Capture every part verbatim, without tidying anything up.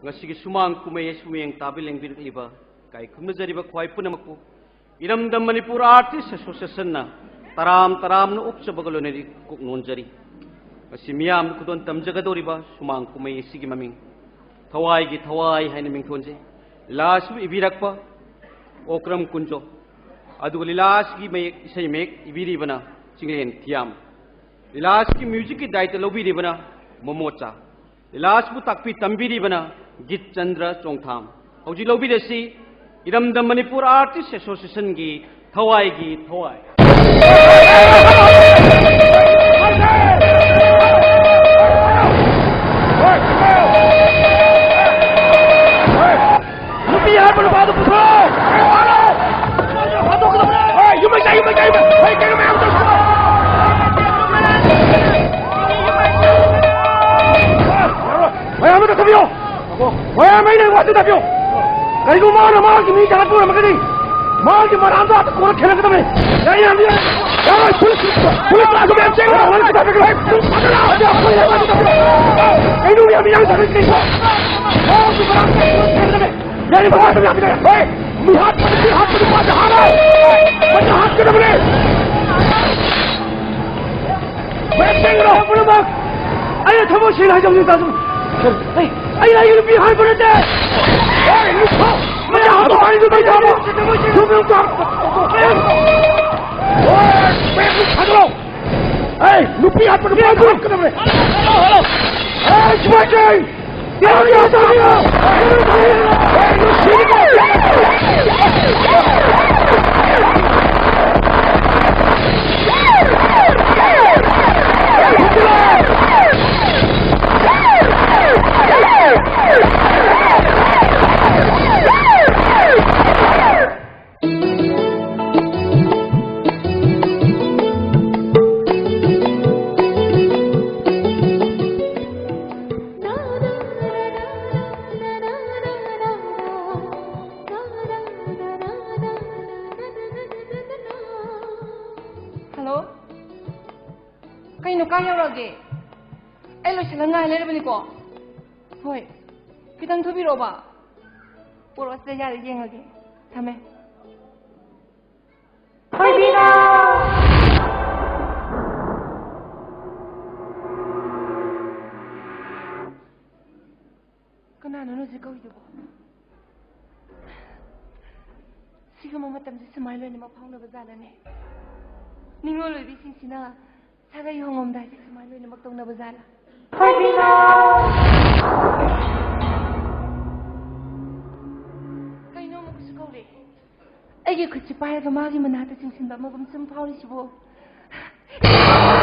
ꯉꯁꯤꯒꯤ ꯁꯨꯃꯥꯡ ꯀꯨꯝꯍꯩ ꯑꯁꯤꯕꯨ ꯃꯤꯠꯌꯦꯡ ꯇꯥꯕꯤ ꯂꯦꯡꯕꯤꯔꯛꯂꯤꯕ ꯏꯀꯥꯏ ꯈꯨꯝꯅꯖꯔꯤꯕ ꯈ꯭ꯋꯥꯏ ꯄꯨꯝꯅꯃꯛꯄꯨ ꯏꯔꯝꯗꯝ ꯃꯅꯤꯄꯨꯔ ꯑꯥꯔꯇꯤꯁ ꯑꯦꯁꯣꯁꯤꯌꯦꯁꯟꯅ ꯇꯔꯥꯝ ꯇꯔꯥꯝꯅ ꯑꯣꯛꯆꯕꯒ ꯂꯣꯏꯅꯅ ꯀꯣꯛ ꯅꯣꯟꯖꯔꯤ꯫ ꯉꯁꯤ ꯃꯤꯌꯥꯝꯗ ꯈꯨꯗꯣꯜ ꯇꯝꯖꯒꯗꯧꯔꯤꯕ ꯁꯨꯃꯥꯡ ꯀꯨꯝꯍꯩ ꯑꯁꯤꯒꯤ ꯃꯃꯤꯡ ꯊꯋꯥꯏꯒꯤ ꯊꯋꯥꯏ ꯍꯥꯏꯅ ꯃꯤꯡꯊꯣꯟꯖꯩ꯫ ꯂꯤꯂꯥ ꯑꯁꯤꯕꯨ ꯏꯕꯤꯔꯛꯄ ꯑꯣꯀ꯭ꯔꯝ ꯀꯨꯟꯖꯣ, ꯑꯗꯨꯒ ꯂꯤꯂꯥ ꯑꯁꯤꯒꯤ ꯃꯌꯦꯛ, ꯏꯁꯩ ꯃꯌꯦꯛ ꯏꯕꯤꯔꯤꯕꯅ ꯆꯤꯡꯂꯦꯟ ꯊꯤꯌꯥꯝ, ꯂꯤꯂꯥ ꯑꯁꯤꯒꯤ ꯃ꯭ꯌꯨꯖꯤꯛꯀꯤ ꯗꯥꯏꯇ ꯂꯧꯕꯤꯔꯤꯕꯅ ꯃꯣꯃꯣꯆꯥ, ꯂꯤꯂꯥ ꯑꯁꯤꯕꯨ ꯇꯥꯛꯄꯤ ꯇꯝꯕꯤꯔꯤꯕꯅ ꯒꯤꯠ ꯆꯟꯗ꯭ꯔ ꯆꯣꯡꯊꯥꯝ꯫ ꯍꯧꯖꯤꯛ ꯂꯧꯕꯤꯔꯁꯤ ꯏꯔꯝꯗꯝ ꯃꯅꯤꯄꯨꯔ ꯑꯥꯔꯇꯤꯁ ꯑꯦꯁꯣꯁꯤꯌꯦꯁꯟꯒꯤ ꯊꯋꯥꯏꯒꯤ ꯊꯋꯥꯏ꯫ ꯅꯨꯄꯤ ꯍꯥꯠꯄ ꯅꯨꯄꯥꯗꯨ ꯄꯨꯊꯣꯔꯛꯑꯣ! ꯍꯥꯠꯇꯣꯛꯀꯗꯕꯅꯦ! ꯍꯣꯏ, ꯌꯨꯝ ꯃꯩ ꯆꯥꯏ, ꯌꯨꯝ ꯃꯩ ꯆꯥꯏ, ꯌꯨꯝ ꯃꯩ! ꯍꯣꯏ, ꯀꯩꯅꯣ ꯃꯌꯥꯝ ꯇꯧꯁꯤꯕꯣ? ꯃꯌꯥꯝ ꯑꯃ ꯆꯠꯊꯕꯤꯌꯣ! ꯃꯌꯥꯝ ꯑꯩꯅ ꯋꯥꯁꯤ ꯇꯥꯕꯤꯌꯨ! ꯀꯔꯤꯒꯨꯝꯕ ꯃꯥꯅ ꯃꯥꯒꯤ ꯃꯤ ꯊꯥꯒꯠꯄ ꯑꯣꯏꯔꯝꯃꯒꯗꯤ, ꯃꯥꯒꯤ ꯃꯔꯥꯝꯗꯣ ꯑꯥꯗ ꯀꯣꯟꯅ ꯊꯦꯡꯅꯒꯗꯕꯅꯤ! ꯌꯥꯏ, ꯌꯥꯝ ꯌꯥꯏ! ꯌꯥꯔꯣꯏ! ꯄꯨꯂꯤꯁ! ꯄꯨꯂꯤꯁ ꯂꯥꯛꯑꯁꯨ ꯃꯌꯥꯝ ꯆꯦꯟꯈ꯭ꯔꯣ! ꯀꯩꯅꯣ ꯃꯌꯥꯝ ꯌꯥꯝ ꯊꯥꯒꯠꯂꯤ ꯀꯩꯅꯣ? ꯃꯥꯒꯤ ꯃꯔꯥꯝꯗꯣ ꯑꯥꯗ ꯀꯣꯟꯅ ꯊꯦꯡꯅꯒꯗꯕꯅꯤ! ꯌꯥꯏ, ꯃꯥ ꯑꯗꯨꯝ ꯌꯥꯝ ꯌꯥꯏ! ꯍꯣꯏ! ꯃꯤ ꯍꯥꯠꯄꯗ, ꯃꯤ ꯍꯥꯠꯄꯗ ꯃꯥꯁꯦ ꯍꯥꯠꯂꯣ! ꯃꯁꯤ ꯍꯥꯠꯀꯗꯕꯅꯦ! ꯃꯌꯥꯝ ꯆꯦꯟꯈ꯭ꯔꯣ! ꯄꯨꯝꯅꯃꯛ! ꯑꯩꯅ ꯊꯃꯣꯏ ꯁꯦꯡꯅ ꯍꯥꯏꯖꯕꯅꯤ, ꯇꯥꯁꯨ꯫ ꯑꯩ, ꯑꯩ, ꯑꯩꯒꯤ ꯅꯨꯄꯤ ꯍꯥꯠꯄ ꯅꯠꯇꯦ! ꯍꯣꯏ, ꯅꯨꯄꯥ! ꯃꯌꯥꯝ ꯍꯥꯠꯄ ꯃꯥꯅꯤ, ꯅꯨꯄꯤ ꯍꯥꯠꯄ! ꯅꯨꯄꯤ ꯍꯥꯠꯄ! ꯍꯣꯏ, ꯃꯌꯥꯝ ꯊꯥꯗꯣꯛꯑꯣ! ꯑꯩ, ꯅꯨꯄꯤ ꯍꯥꯠꯄ ꯅꯨꯄꯥ ꯍꯥꯠꯀꯗꯕꯅꯦ! ꯑꯩ, ꯁꯨꯃꯥꯏꯅ ꯇꯧ! ꯍꯜꯂꯣ? ꯀꯩꯅꯣ, ꯀꯥꯏ ꯌꯧꯔꯛꯑꯒꯦ? ꯑꯩ ꯂꯣꯏꯁꯤꯜꯂ ꯉꯥꯏ ꯂꯩꯔꯕꯅꯤꯀꯣ꯫ ꯍꯣꯏ꯫ ꯈꯤꯇꯪ ꯊꯨꯕꯤꯔꯛꯑꯣꯕ꯫ ꯄꯣꯔꯛꯑꯣ, ꯁꯤꯗ ꯌꯥꯔꯦ, ꯌꯦꯡꯉꯒꯦ꯫ ꯊꯝꯃꯦ꯫ ꯊꯣꯏꯕꯤꯅ! ꯀꯅꯥꯅꯣ ꯍꯧꯖꯤꯛ ꯀꯧꯔꯤꯗꯨꯕꯣ? ꯁꯤꯒꯨꯝꯕ ꯃꯇꯝꯁꯤ ꯁꯨꯃꯥꯏꯅ ꯂꯣꯏꯅꯃꯛ ꯐꯥꯎꯅꯕ ꯖꯥꯠꯂꯅꯦ? ꯅꯤꯡꯉꯣꯜ ꯑꯣꯏꯕꯤꯁꯤꯡꯁꯤꯅ ꯁꯥꯒꯩ ꯍꯣꯡꯉꯝꯗꯥꯏꯁꯦ ꯁꯨꯃꯥꯏꯅ ꯂꯣꯏꯅꯃꯛ ꯇꯧꯅꯕ ꯖꯥꯠꯂ? ꯊꯣꯏꯕꯤꯅ! ꯀꯩꯅꯣ ꯑꯃꯨꯛꯀꯁꯨ ꯀꯧꯔꯦ? ꯑꯩꯒꯤ ꯈꯨꯠꯁꯤ ꯄꯥꯏꯔꯒ ꯃꯥꯒꯤ ꯃꯅꯥꯛꯇ ꯆꯤꯡꯁꯤꯟꯕ ꯑꯃꯒꯨꯝ ꯁꯨꯝ ꯐꯥꯎꯔꯤꯁꯤꯕꯨ?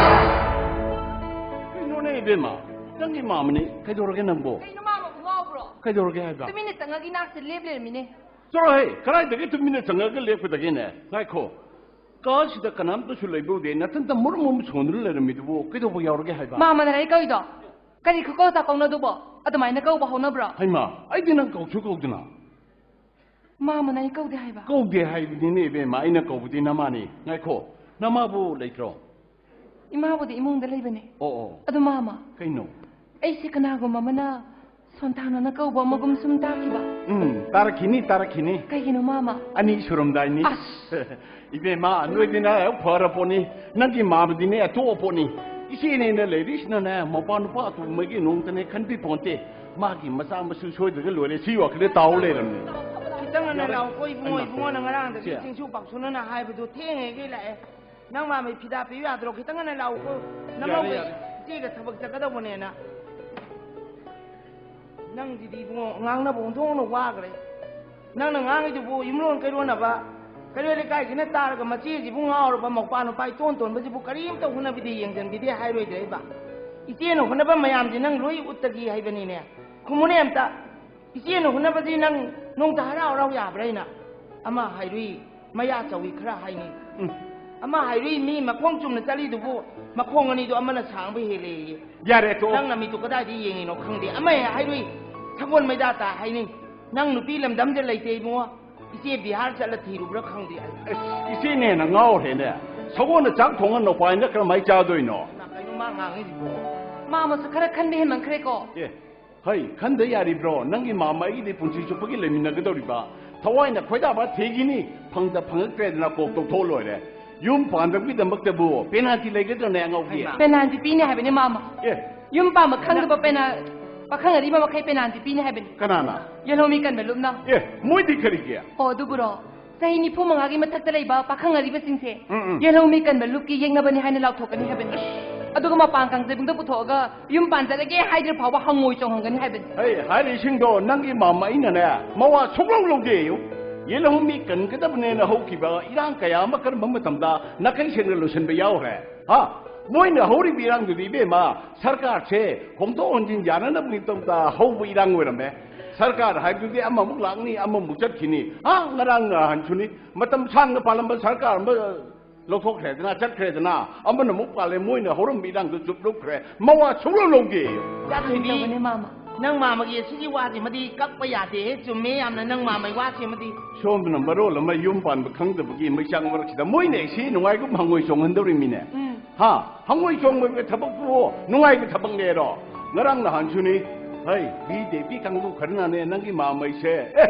ꯀꯩꯅꯣꯅꯦ ꯏꯕꯦꯝꯃ, ꯅꯪꯒꯤ ꯃꯥꯃꯅꯤ, ꯀꯩꯗꯧꯔꯒꯦ ꯅꯪꯕꯣ? ꯀꯩꯅꯣ ꯃꯥꯃꯕꯨ ꯉꯥꯎꯕ꯭ꯔꯣ? ꯀꯩꯗꯧꯔꯒꯦ ꯍꯥꯏꯕ? ꯇꯨꯃꯤꯟꯅ ꯆꯪꯉꯒ ꯏꯅꯥꯛꯁꯤꯗ ꯂꯦꯞ ꯂꯩꯔꯝꯃꯤꯅꯦ꯫ ꯆꯠꯂꯣꯍꯦ, ꯀꯗꯥꯏꯗꯒꯤ ꯇꯨꯃꯤꯟꯅ ꯆꯪꯉꯒ ꯂꯦꯞꯀꯗꯒꯦꯅꯦ? ꯉꯥꯏꯈꯣ, ꯀꯥꯁꯤꯗ ꯀꯅꯥꯝꯇꯁꯨ ꯂꯩꯕ ꯎꯗꯦ, ꯅꯊꯟꯇ ꯃꯨꯔꯨꯝ ꯃꯨꯔꯨꯝ ꯁꯣꯟꯗꯨꯅ ꯂꯩꯔꯝꯃꯤꯗꯨꯕꯨ ꯀꯩꯗꯧꯕ ꯌꯥꯎꯔꯒꯦ ꯍꯥꯏꯕ? ꯃꯥꯃꯅ ꯑꯩ ꯀꯧꯏꯗꯣ ꯀꯔꯤ ꯈꯨꯀꯧ ꯆꯥꯀꯧꯅꯣ ꯑꯗꯨꯕꯣ? ꯑꯗꯨꯃꯥꯏꯅ ꯀꯧꯕ ꯍꯧꯅꯕ꯭ꯔꯣ? ꯍꯩꯃꯥ, ꯑꯩꯗꯤ ꯅꯪ ꯀꯧꯁꯨ ꯀꯧꯗꯅ꯫ ꯃꯥꯃꯅ ꯑꯩ ꯀꯧꯗꯦ ꯍꯥꯏꯕ? ꯀꯧꯗꯦ ꯍꯥꯏꯕꯅꯤꯅꯦ ꯏꯕꯦꯝꯃ, ꯑꯩꯅ ꯀꯧꯕꯗꯤ ꯅꯃꯥꯅꯤ꯫ ꯉꯥꯏꯈꯣ, ꯅꯃꯥꯕꯨ ꯂꯩꯇ꯭ꯔꯣ? ꯏꯃꯥꯕꯨꯗꯤ ꯏꯃꯨꯡꯗ ꯂꯩꯕꯅꯦ꯫ ꯑꯣ, ꯑꯣ꯫ ꯑꯗꯨ ꯃꯥꯃ, ꯀꯩꯅꯣ? ꯑꯩꯁꯦ ꯀꯅꯥꯒꯨꯝꯕ ꯑꯃꯅ ꯁꯣꯟꯊꯥꯅꯅ ꯀꯧꯕ ꯑꯃꯒꯨꯝ ꯁꯨꯝ ꯇꯥꯈꯤꯕ꯫ ꯎꯝ, ꯇꯥꯔꯛꯈꯤꯅꯤ, ꯇꯥꯔꯛꯈꯤꯅꯤ꯫ ꯀꯩꯒꯤꯅꯣ ꯃꯥꯃ? ꯑꯅꯤ ꯁꯨꯔꯝꯗꯥꯏꯅꯤ꯫ ꯑꯁ! ꯏꯕꯦꯝꯃ, ꯅꯣꯏꯗꯤꯅꯦ ꯍꯦꯛ ꯐꯔ ꯄꯣꯠꯅꯤ, ꯅꯪꯒꯤ ꯃꯥꯃꯗꯤꯅꯦ ꯑꯇꯣꯛꯑ ꯄꯣꯠꯅꯤ꯫ ꯏꯆꯦꯅꯦꯅ ꯂꯩꯔꯤꯁꯤꯅꯅꯦ ꯃꯧꯄꯥ ꯅꯨꯄꯥ ꯑꯇꯣꯡꯕꯒꯤ ꯅꯣꯡꯇꯅꯦ ꯈꯟꯕꯤ ꯄꯣꯟꯇꯦ꯫ ꯃꯥꯒꯤ ꯃꯆꯥ ꯃꯁꯨ ꯁꯣꯏꯗ꯭ꯔꯒ ꯂꯣꯏꯔꯦ, ꯁꯤ ꯋꯥꯈꯜꯗ ꯇꯥꯎ ꯂꯩꯔꯝꯅꯤ꯫ ꯈꯤꯇꯪ ꯉꯟꯅ ꯂꯥꯛꯎꯀꯣ ꯏꯕꯨꯡꯉꯣ, ꯍꯩꯃꯥ꯫ ꯏꯕꯨꯡꯉꯣꯅ ꯉꯔꯥꯡꯗꯒꯤ ꯁꯦ꯫ ꯆꯤꯡꯁꯨ ꯄꯥꯛꯁꯨꯅꯅ ꯍꯥꯏꯕꯗꯨ ꯊꯦꯡꯉꯦꯒꯤ ꯂꯥꯛꯑꯦ꯫ ꯅꯪ ꯃꯥꯃꯩ ꯐꯤꯗꯥ ꯄꯤꯌꯨ ꯌꯥꯗ꯭ꯔꯣ? ꯈꯤꯇꯪ ꯉꯟꯅ ꯂꯥꯛꯎꯀꯣ꯫ ꯌꯥꯔꯦ, ꯅꯃꯧꯒ ꯌꯥꯔꯦ꯫ ꯏꯆꯦꯒ ꯊꯕꯛ ꯆꯠꯀꯗꯧꯕꯅꯦꯅ꯫ ꯅꯪꯁꯤꯗꯤ ꯏꯕꯨꯡꯉꯣ, ꯉꯥꯡꯅꯕ ꯑꯣꯟꯊꯣꯛꯅ ꯋꯥꯈ꯭ꯔꯦ꯫ ꯅꯪꯅ ꯉꯥꯡꯉꯤꯗꯨꯕꯨ ꯌꯨꯝꯂꯣꯟ ꯀꯩꯔꯣꯟꯅꯕ, ꯀꯩꯔꯣꯜ ꯂꯩꯀꯥꯏꯁꯤꯅ ꯇꯥꯔꯒ ꯃꯆꯦꯁꯤꯕꯨ ꯉꯥꯎꯔꯕ, ꯃꯧꯄꯥ ꯅꯨꯄꯥ ꯏꯇꯣꯟ ꯇꯣꯟꯕꯁꯤꯕꯨ ꯀꯔꯤꯝꯇ ꯍꯣꯠꯅꯕꯤꯗꯦ, ꯌꯦꯡꯁꯤꯟꯕꯤꯗꯦ ꯍꯥꯏꯔꯣꯏꯗ꯭ꯔꯦꯕ? ꯏꯆꯦꯅ ꯍꯣꯠꯅꯕ ꯃꯌꯥꯝꯁꯤ ꯅꯪ ꯂꯣꯏ ꯎꯠꯇꯒꯤ ꯍꯩꯕꯅꯤꯅꯦ꯫ ꯈꯨꯝꯃꯨꯅꯦ ꯑꯝꯇ꯫ ꯏꯆꯦꯅ ꯍꯣꯠꯅꯕꯁꯤ ꯅꯪ ꯅꯣꯡꯇ ꯍꯔꯥꯎ ꯍꯔꯥꯎ ꯌꯥꯕ꯭ꯔꯥ? ꯑꯩꯅ ꯑꯃ ꯍꯥꯏꯔꯨꯏ, ꯃꯌꯥ ꯆꯧꯏ ꯈꯔ ꯍꯥꯏꯅꯤ꯫ ꯎꯝ꯫ ꯑꯃ ꯍꯥꯏꯔꯨꯏ, ꯃꯤ ꯃꯈꯣꯡ ꯆꯨꯝꯅ ꯆꯠꯂꯤꯗꯨꯕꯨ ꯃꯈꯣꯡ ꯑꯅꯤꯗꯨ ꯑꯃꯅ ꯁꯥꯡꯕ ꯍꯦꯜꯂꯦꯌꯦ꯫ ꯌꯥꯔꯦ, ꯇꯣꯛꯑꯣ꯫ ꯅꯪ ꯅꯃꯤꯠꯇꯨ ꯀꯗꯥꯏꯗ ꯌꯦꯡꯉꯤꯅꯣ ꯈꯪꯗꯦ꯫ ꯑꯃ ꯍꯦꯛ ꯍꯥꯏꯔꯨꯏ, ꯁꯒꯣꯜ ꯃꯩꯗꯥ ꯇꯥ ꯍꯥꯏꯅꯤ꯫ ꯅꯪ ꯅꯨꯄꯤ ꯂꯝꯗꯝꯗ ꯂꯩꯇꯦ ꯏꯕꯨꯡꯉꯣ꯫ ꯏꯆꯦ ꯕꯤꯍꯥꯔ ꯆꯠꯂ ꯊꯤꯔꯨꯕ꯭ꯔꯥ ꯈꯪꯗꯦ ꯑꯩ꯫ ꯑꯁ, ꯏꯆꯦꯅ ꯍꯦꯟꯅ ꯉꯥꯎꯔꯦꯅꯦ꯫ ꯁꯒꯣꯜꯅ ꯆꯥꯛ ꯊꯣꯡꯉ ꯅꯧꯄꯥꯏꯅ ꯀꯔꯝꯍꯥꯏ ꯆꯥꯗꯣꯏꯅꯣ? ꯀꯩꯅꯣ ꯃꯥ ꯉꯥꯡꯉꯤꯁꯤꯕꯣ? ꯃꯥꯃꯁꯨ ꯈꯔ ꯈꯟꯕ ꯍꯦꯟꯃꯟꯈ꯭ꯔꯦꯀꯣ꯫ ꯑꯦ, ꯍꯩ, ꯈꯟꯗ ꯌꯥꯔꯤꯕ꯭ꯔꯣ? ꯅꯪꯒꯤ ꯃꯥꯝꯃ ꯑꯩꯒꯤꯗꯤ ꯄꯨꯟꯁꯤ ꯆꯨꯞꯄꯒꯤ ꯂꯩꯃꯤꯟꯅꯒꯗꯧꯔꯤꯕ꯫ ꯊꯋꯥꯏꯅ ꯈꯣꯏꯗꯥꯕ ꯊꯤꯈꯤꯅꯤ, ꯐꯪꯗ ꯐꯪꯉꯛꯇ꯭ꯔꯦꯗꯅ ꯀꯣꯛ ꯇꯧꯊꯣꯛꯑ ꯂꯣꯏꯔꯦ꯫ ꯌꯨꯝ ꯄꯥꯟꯗꯕꯒꯤꯗꯃꯛꯇꯕꯨ ꯄꯦꯅꯥꯜꯇꯤ ꯂꯩꯒꯗ꯭ꯔꯅꯦ, ꯑꯉꯥꯎꯕꯤ? ꯍꯩꯃꯥ꯫ ꯄꯦꯅꯥꯜꯇꯤ ꯄꯤꯅꯤ ꯍꯥꯏꯕꯅꯦ, ꯃꯥꯝꯃ꯫ ꯑꯦ꯫ ꯌꯨꯝ ꯄꯥꯟꯕ ꯈꯪꯗꯕ ꯄꯦꯅꯥ-, ꯄꯥꯈꯪ ꯑꯔꯤꯕ ꯃꯈꯩ ꯄꯦꯅꯥꯜꯇꯤ ꯄꯤꯅꯤ ꯍꯥꯏꯕꯅꯤ꯫ ꯀꯅꯥꯅ? ꯌꯦꯜꯍꯧꯃꯤ ꯀꯟꯕ ꯂꯨꯞꯅ꯫ ꯑꯦ, ꯃꯣꯏꯗꯤ ꯀꯔꯤꯒꯤ? ꯑꯣ, ꯑꯗꯨꯕꯨꯔꯣ? ꯆꯍꯤ ꯅꯤꯐꯨ ꯃꯉꯥꯒꯤ ꯃꯊꯛꯇ ꯂꯩꯕ ꯄꯥꯈꯪ ꯑꯔꯤꯕꯁꯤꯡꯁꯦ ꯎꯝ, ꯎꯝ꯫ ꯌꯦꯜꯍꯧꯃꯤ ꯀꯟꯕ ꯂꯨꯞꯀꯤ ꯌꯦꯛꯅꯕꯅꯤ ꯍꯥꯏꯅ ꯂꯥꯎꯊꯣꯛꯀꯅꯤ ꯍꯥꯏꯕꯅꯤ꯫ ꯑꯗꯨꯒ ꯃꯄꯥꯟ ꯀꯥꯡꯖꯩꯕꯨꯡꯗ ꯄꯨꯊꯣꯛꯑꯒ ꯌꯨꯝ ꯄꯥꯟꯖꯔꯒꯦ ꯍꯥꯏꯗ꯭ꯔ ꯐꯥꯎꯕ ꯍꯪꯉꯣꯏ ꯆꯣꯡꯍꯟꯒꯅꯤ ꯍꯥꯏꯕꯅꯤ꯫ ꯍꯩ, ꯍꯥꯏꯔꯤꯁꯤꯡꯗꯣ ꯅꯪꯒꯤ ꯃꯥꯝꯃ ꯑꯩꯅꯅꯦ ꯃꯋꯥ ꯁꯨꯡꯂꯧ ꯂꯧꯗꯦ꯫ ꯌꯦꯜꯍꯧꯃꯤ ꯀꯟꯒꯗꯕꯅꯦꯅ ꯍꯧꯈꯤꯕ ꯏꯔꯥꯡ ꯀꯌꯥ ꯑꯃ ꯀꯔꯝꯕ ꯃꯇꯝꯗ ꯅꯥꯀꯩ ꯁꯦꯡꯅ ꯂꯣꯏꯁꯤꯟꯕ ꯌꯥꯎꯈ꯭ꯔꯦ? ꯍꯥ? ꯃꯣꯏꯅ ꯍꯧꯔꯤꯕ ꯏꯔꯥꯡꯗꯨꯗꯤ, ꯏꯕꯦꯝꯃ, ꯁꯔꯀꯥꯔꯁꯦ ꯍꯣꯡꯗꯣꯛ ꯍꯣꯟꯖꯤꯟ ꯌꯥꯅꯅꯕꯒꯤꯗꯃꯛꯇ ꯍꯧꯕ ꯏꯔꯥꯡ ꯑꯣꯏꯔꯝꯃꯦ꯫ ꯁꯔꯀꯥꯔ ꯍꯥꯏꯕꯗꯨꯗꯤ ꯑꯃꯃꯨꯛ ꯂꯥꯛꯅꯤ, ꯑꯃꯃꯨꯛ ꯆꯠꯈꯤꯅꯤ꯫ ꯍꯥ? ꯉꯔꯥꯡ ꯅꯍꯥꯟꯁꯨꯅꯤ, ꯃꯇꯝ ꯁꯥꯡꯅ ꯄꯥꯜꯂꯝꯕ ꯁꯔꯀꯥꯔ ꯑꯃ ꯂꯧꯊꯣꯛꯈ꯭ꯔꯦꯗꯅ, ꯆꯠꯈ꯭ꯔꯦꯗꯅ, ꯑꯃꯅ ꯑꯃꯨꯛ ꯄꯥꯜꯂꯦ, ꯃꯣꯏꯅ ꯍꯧꯔꯝꯕ ꯏꯔꯥꯡꯗꯨ ꯆꯨꯞ ꯂꯨꯞꯈ꯭ꯔꯦ, ꯃꯋꯥ ꯁꯨꯡꯂꯧ ꯂꯧꯗꯦ꯫ ꯀꯔꯤ ꯇꯧꯒꯅꯤ, ꯃꯥꯃ? ꯅꯪ ꯃꯥꯃꯒꯤ ꯑꯁꯤꯒꯤ ꯋꯥꯁꯤꯃꯗꯤ ꯀꯛꯄ ꯌꯥꯗꯦꯍꯦ, ꯆꯨꯝꯃꯦ ꯌꯥꯝꯅ ꯅꯪ ꯃꯥꯃꯒꯤ ꯋꯥꯁꯤꯃꯗꯤ꯫ ꯁꯣꯝꯗꯅ ꯃꯔꯣꯜ ꯑꯃ ꯌꯨꯝ ꯄꯥꯟꯕ ꯈꯪꯗꯕꯒꯤ ꯃꯩꯆꯥꯛ ꯃꯔꯛꯁꯤꯗ ꯃꯣꯏꯅ ꯏꯁꯤ ꯅꯨꯡꯉꯥꯏꯒꯨꯝ ꯍꯪꯉꯣꯏ ꯆꯣꯡꯍꯟꯗꯧꯔꯤꯃꯤꯅꯦ꯫ ꯎꯝ꯫ ꯍꯥ? ꯍꯪꯉꯣꯏ ꯆꯣꯡꯕꯒꯤ ꯊꯕꯛꯄꯨ ꯅꯨꯡꯉꯥꯏꯕ ꯊꯕꯛꯅꯦꯔꯣ? ꯉꯔꯥꯡ ꯅꯍꯥꯟꯁꯨꯅꯤ, ꯍꯩ, ꯕꯤ ꯖꯦ ꯄꯤ ꯀꯥꯡꯕꯨ ꯈꯔꯅꯅꯦ ꯅꯪꯒꯤ ꯃꯥꯃꯩꯁꯦ, ꯑꯦ,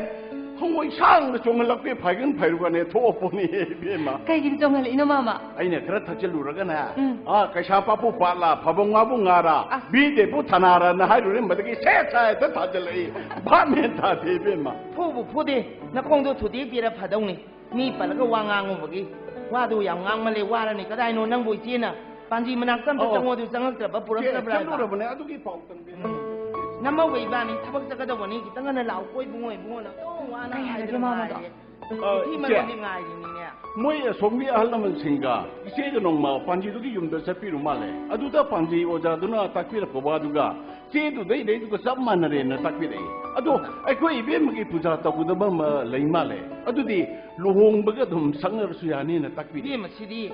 ꯍꯪꯉꯣꯏ ꯁꯥꯡꯅ ꯆꯣꯡꯍꯜꯂꯛꯄꯤ ꯐꯥꯏꯒꯟ ꯐꯩꯔꯨꯒꯅꯦ ꯊꯣꯛꯑꯄꯣꯅꯤ, ꯏꯕꯦꯝꯃ꯫ ꯀꯩꯒꯤꯅ ꯆꯣꯡꯍꯜꯂꯛꯏꯅꯣ, ꯃꯥꯃ? ꯑꯩꯅ ꯈꯔ ꯊꯛꯆꯜꯂꯨꯔꯒꯅꯦ, ꯎꯝ꯫ ꯑꯥ, ꯀꯩꯁꯥꯝꯄꯥꯠꯄꯨ ꯄꯥꯠꯂꯥ, ꯐꯕꯧ ꯉꯥꯕꯨ ꯉꯥꯔꯥ, ꯑꯁ꯫ ꯕꯤ ꯖꯦ ꯄꯨ ꯊꯅꯥꯔꯥꯅ ꯍꯥꯏꯔꯨꯔꯦ, ꯃꯗꯨꯗꯒꯤ ꯁꯦꯠ ꯁꯥ ꯍꯦꯛꯇ ꯊꯥꯖꯜꯂꯛꯏ꯫ ꯚꯥꯞ ꯃꯦꯟ ꯇꯥꯗꯦ, ꯏꯕꯦꯝꯃ꯫ ꯐꯨꯕꯨ ꯐꯨꯗꯦ, ꯅꯈꯣꯡꯗꯣ ꯊꯨꯗꯦꯛꯄꯤꯔ ꯐꯗꯧꯅꯤ꯫ ꯃꯤ ꯄꯜꯂꯒ ꯋꯥ ꯉꯥꯡꯉꯨꯕꯒꯤ꯫ ꯋꯥꯗꯨ ꯌꯥꯝ ꯉꯥꯡꯃꯜꯂꯦ, ꯋꯥꯔꯅꯤ꯫ ꯀꯗꯥꯏꯅꯣ ꯅꯪꯕꯨ ꯏꯆꯦꯅ ꯄꯥꯟꯖꯤ ꯃꯅꯥꯛꯇ ꯑꯝꯇ ꯑꯧ꯫ ꯆꯪꯉꯣ, ꯑꯗꯨ ꯆꯪꯉꯛꯇ꯭ꯔꯕ, ꯏꯆꯦ, ꯄꯨꯔꯛꯇ꯭ꯔꯕ꯭ꯔꯥ ꯍꯥꯏꯕ? ꯆꯠꯂꯨꯔꯕꯅꯦ, ꯑꯗꯨꯒꯤ ꯄꯥꯎ ꯇꯝꯕꯤꯔꯛꯑꯣ꯫ ꯎꯝ꯫ ꯅꯃꯧꯒ ꯏꯕꯥꯅꯤ ꯊꯕꯛ ꯆꯠꯀꯗꯧꯕꯅꯤ, ꯈꯤꯇꯪ ꯉꯟꯅ ꯂꯥꯛꯑꯣ, ꯀꯣꯏ ꯏꯕꯨꯡꯉꯣ, ꯏꯕꯨꯡꯉꯣꯅ ꯑꯗꯨꯝ ꯋꯥꯅ ꯀꯩ ꯍꯥꯏꯔꯒꯦ ꯍꯥꯏꯗꯅ ꯃꯥꯃꯗꯣ? ꯉꯥꯏꯔꯦ꯫ ꯑ, ꯅꯨꯄꯤ ꯏꯆꯦ, ꯃꯔꯣꯟꯗꯤ ꯉꯥꯏꯔꯤꯅꯤꯅꯦ꯫ ꯃꯣꯏ ꯑꯁꯣꯝꯒꯤ ꯑꯍꯜ ꯂꯃꯟꯁꯤꯡꯒ ꯏꯆꯦꯒ ꯅꯣꯡꯃ ꯄꯥꯟꯖꯤꯗꯨꯒꯤ ꯌꯨꯝꯗ ꯆꯠꯄꯤꯔꯨ ꯃꯥꯜꯂꯦ꯫ ꯑꯗꯨꯗ ꯄꯥꯟꯖꯤ ꯑꯣꯖꯥꯗꯨꯅ ꯇꯥꯛꯄꯤꯔꯛꯄ ꯋꯥꯗꯨꯒ ꯆꯦꯗꯨꯗꯩ ꯏꯗꯩꯗꯨꯒ ꯆꯞ ꯃꯥꯟꯅꯔꯦꯅ ꯇꯥꯛꯄꯤꯔꯛꯏ꯫ ꯑꯗꯣ ꯑꯩꯈꯣꯏ ꯏꯕꯦꯝꯃꯒꯤ ꯄꯨꯖꯥ ꯇꯧꯒꯗꯕ ꯑꯃ ꯂꯩ ꯃꯥꯜꯂꯦ꯫ ꯑꯗꯨꯗꯤ ꯂꯨꯍꯣꯡꯕꯒ ꯑꯗꯨꯝ ꯁꯛꯅꯔꯁꯨ ꯌꯥꯅꯤꯅ ꯇꯥꯛꯄꯤꯔꯛꯏ꯫ ꯏꯕꯦꯝꯃ, ꯁꯤꯗꯤ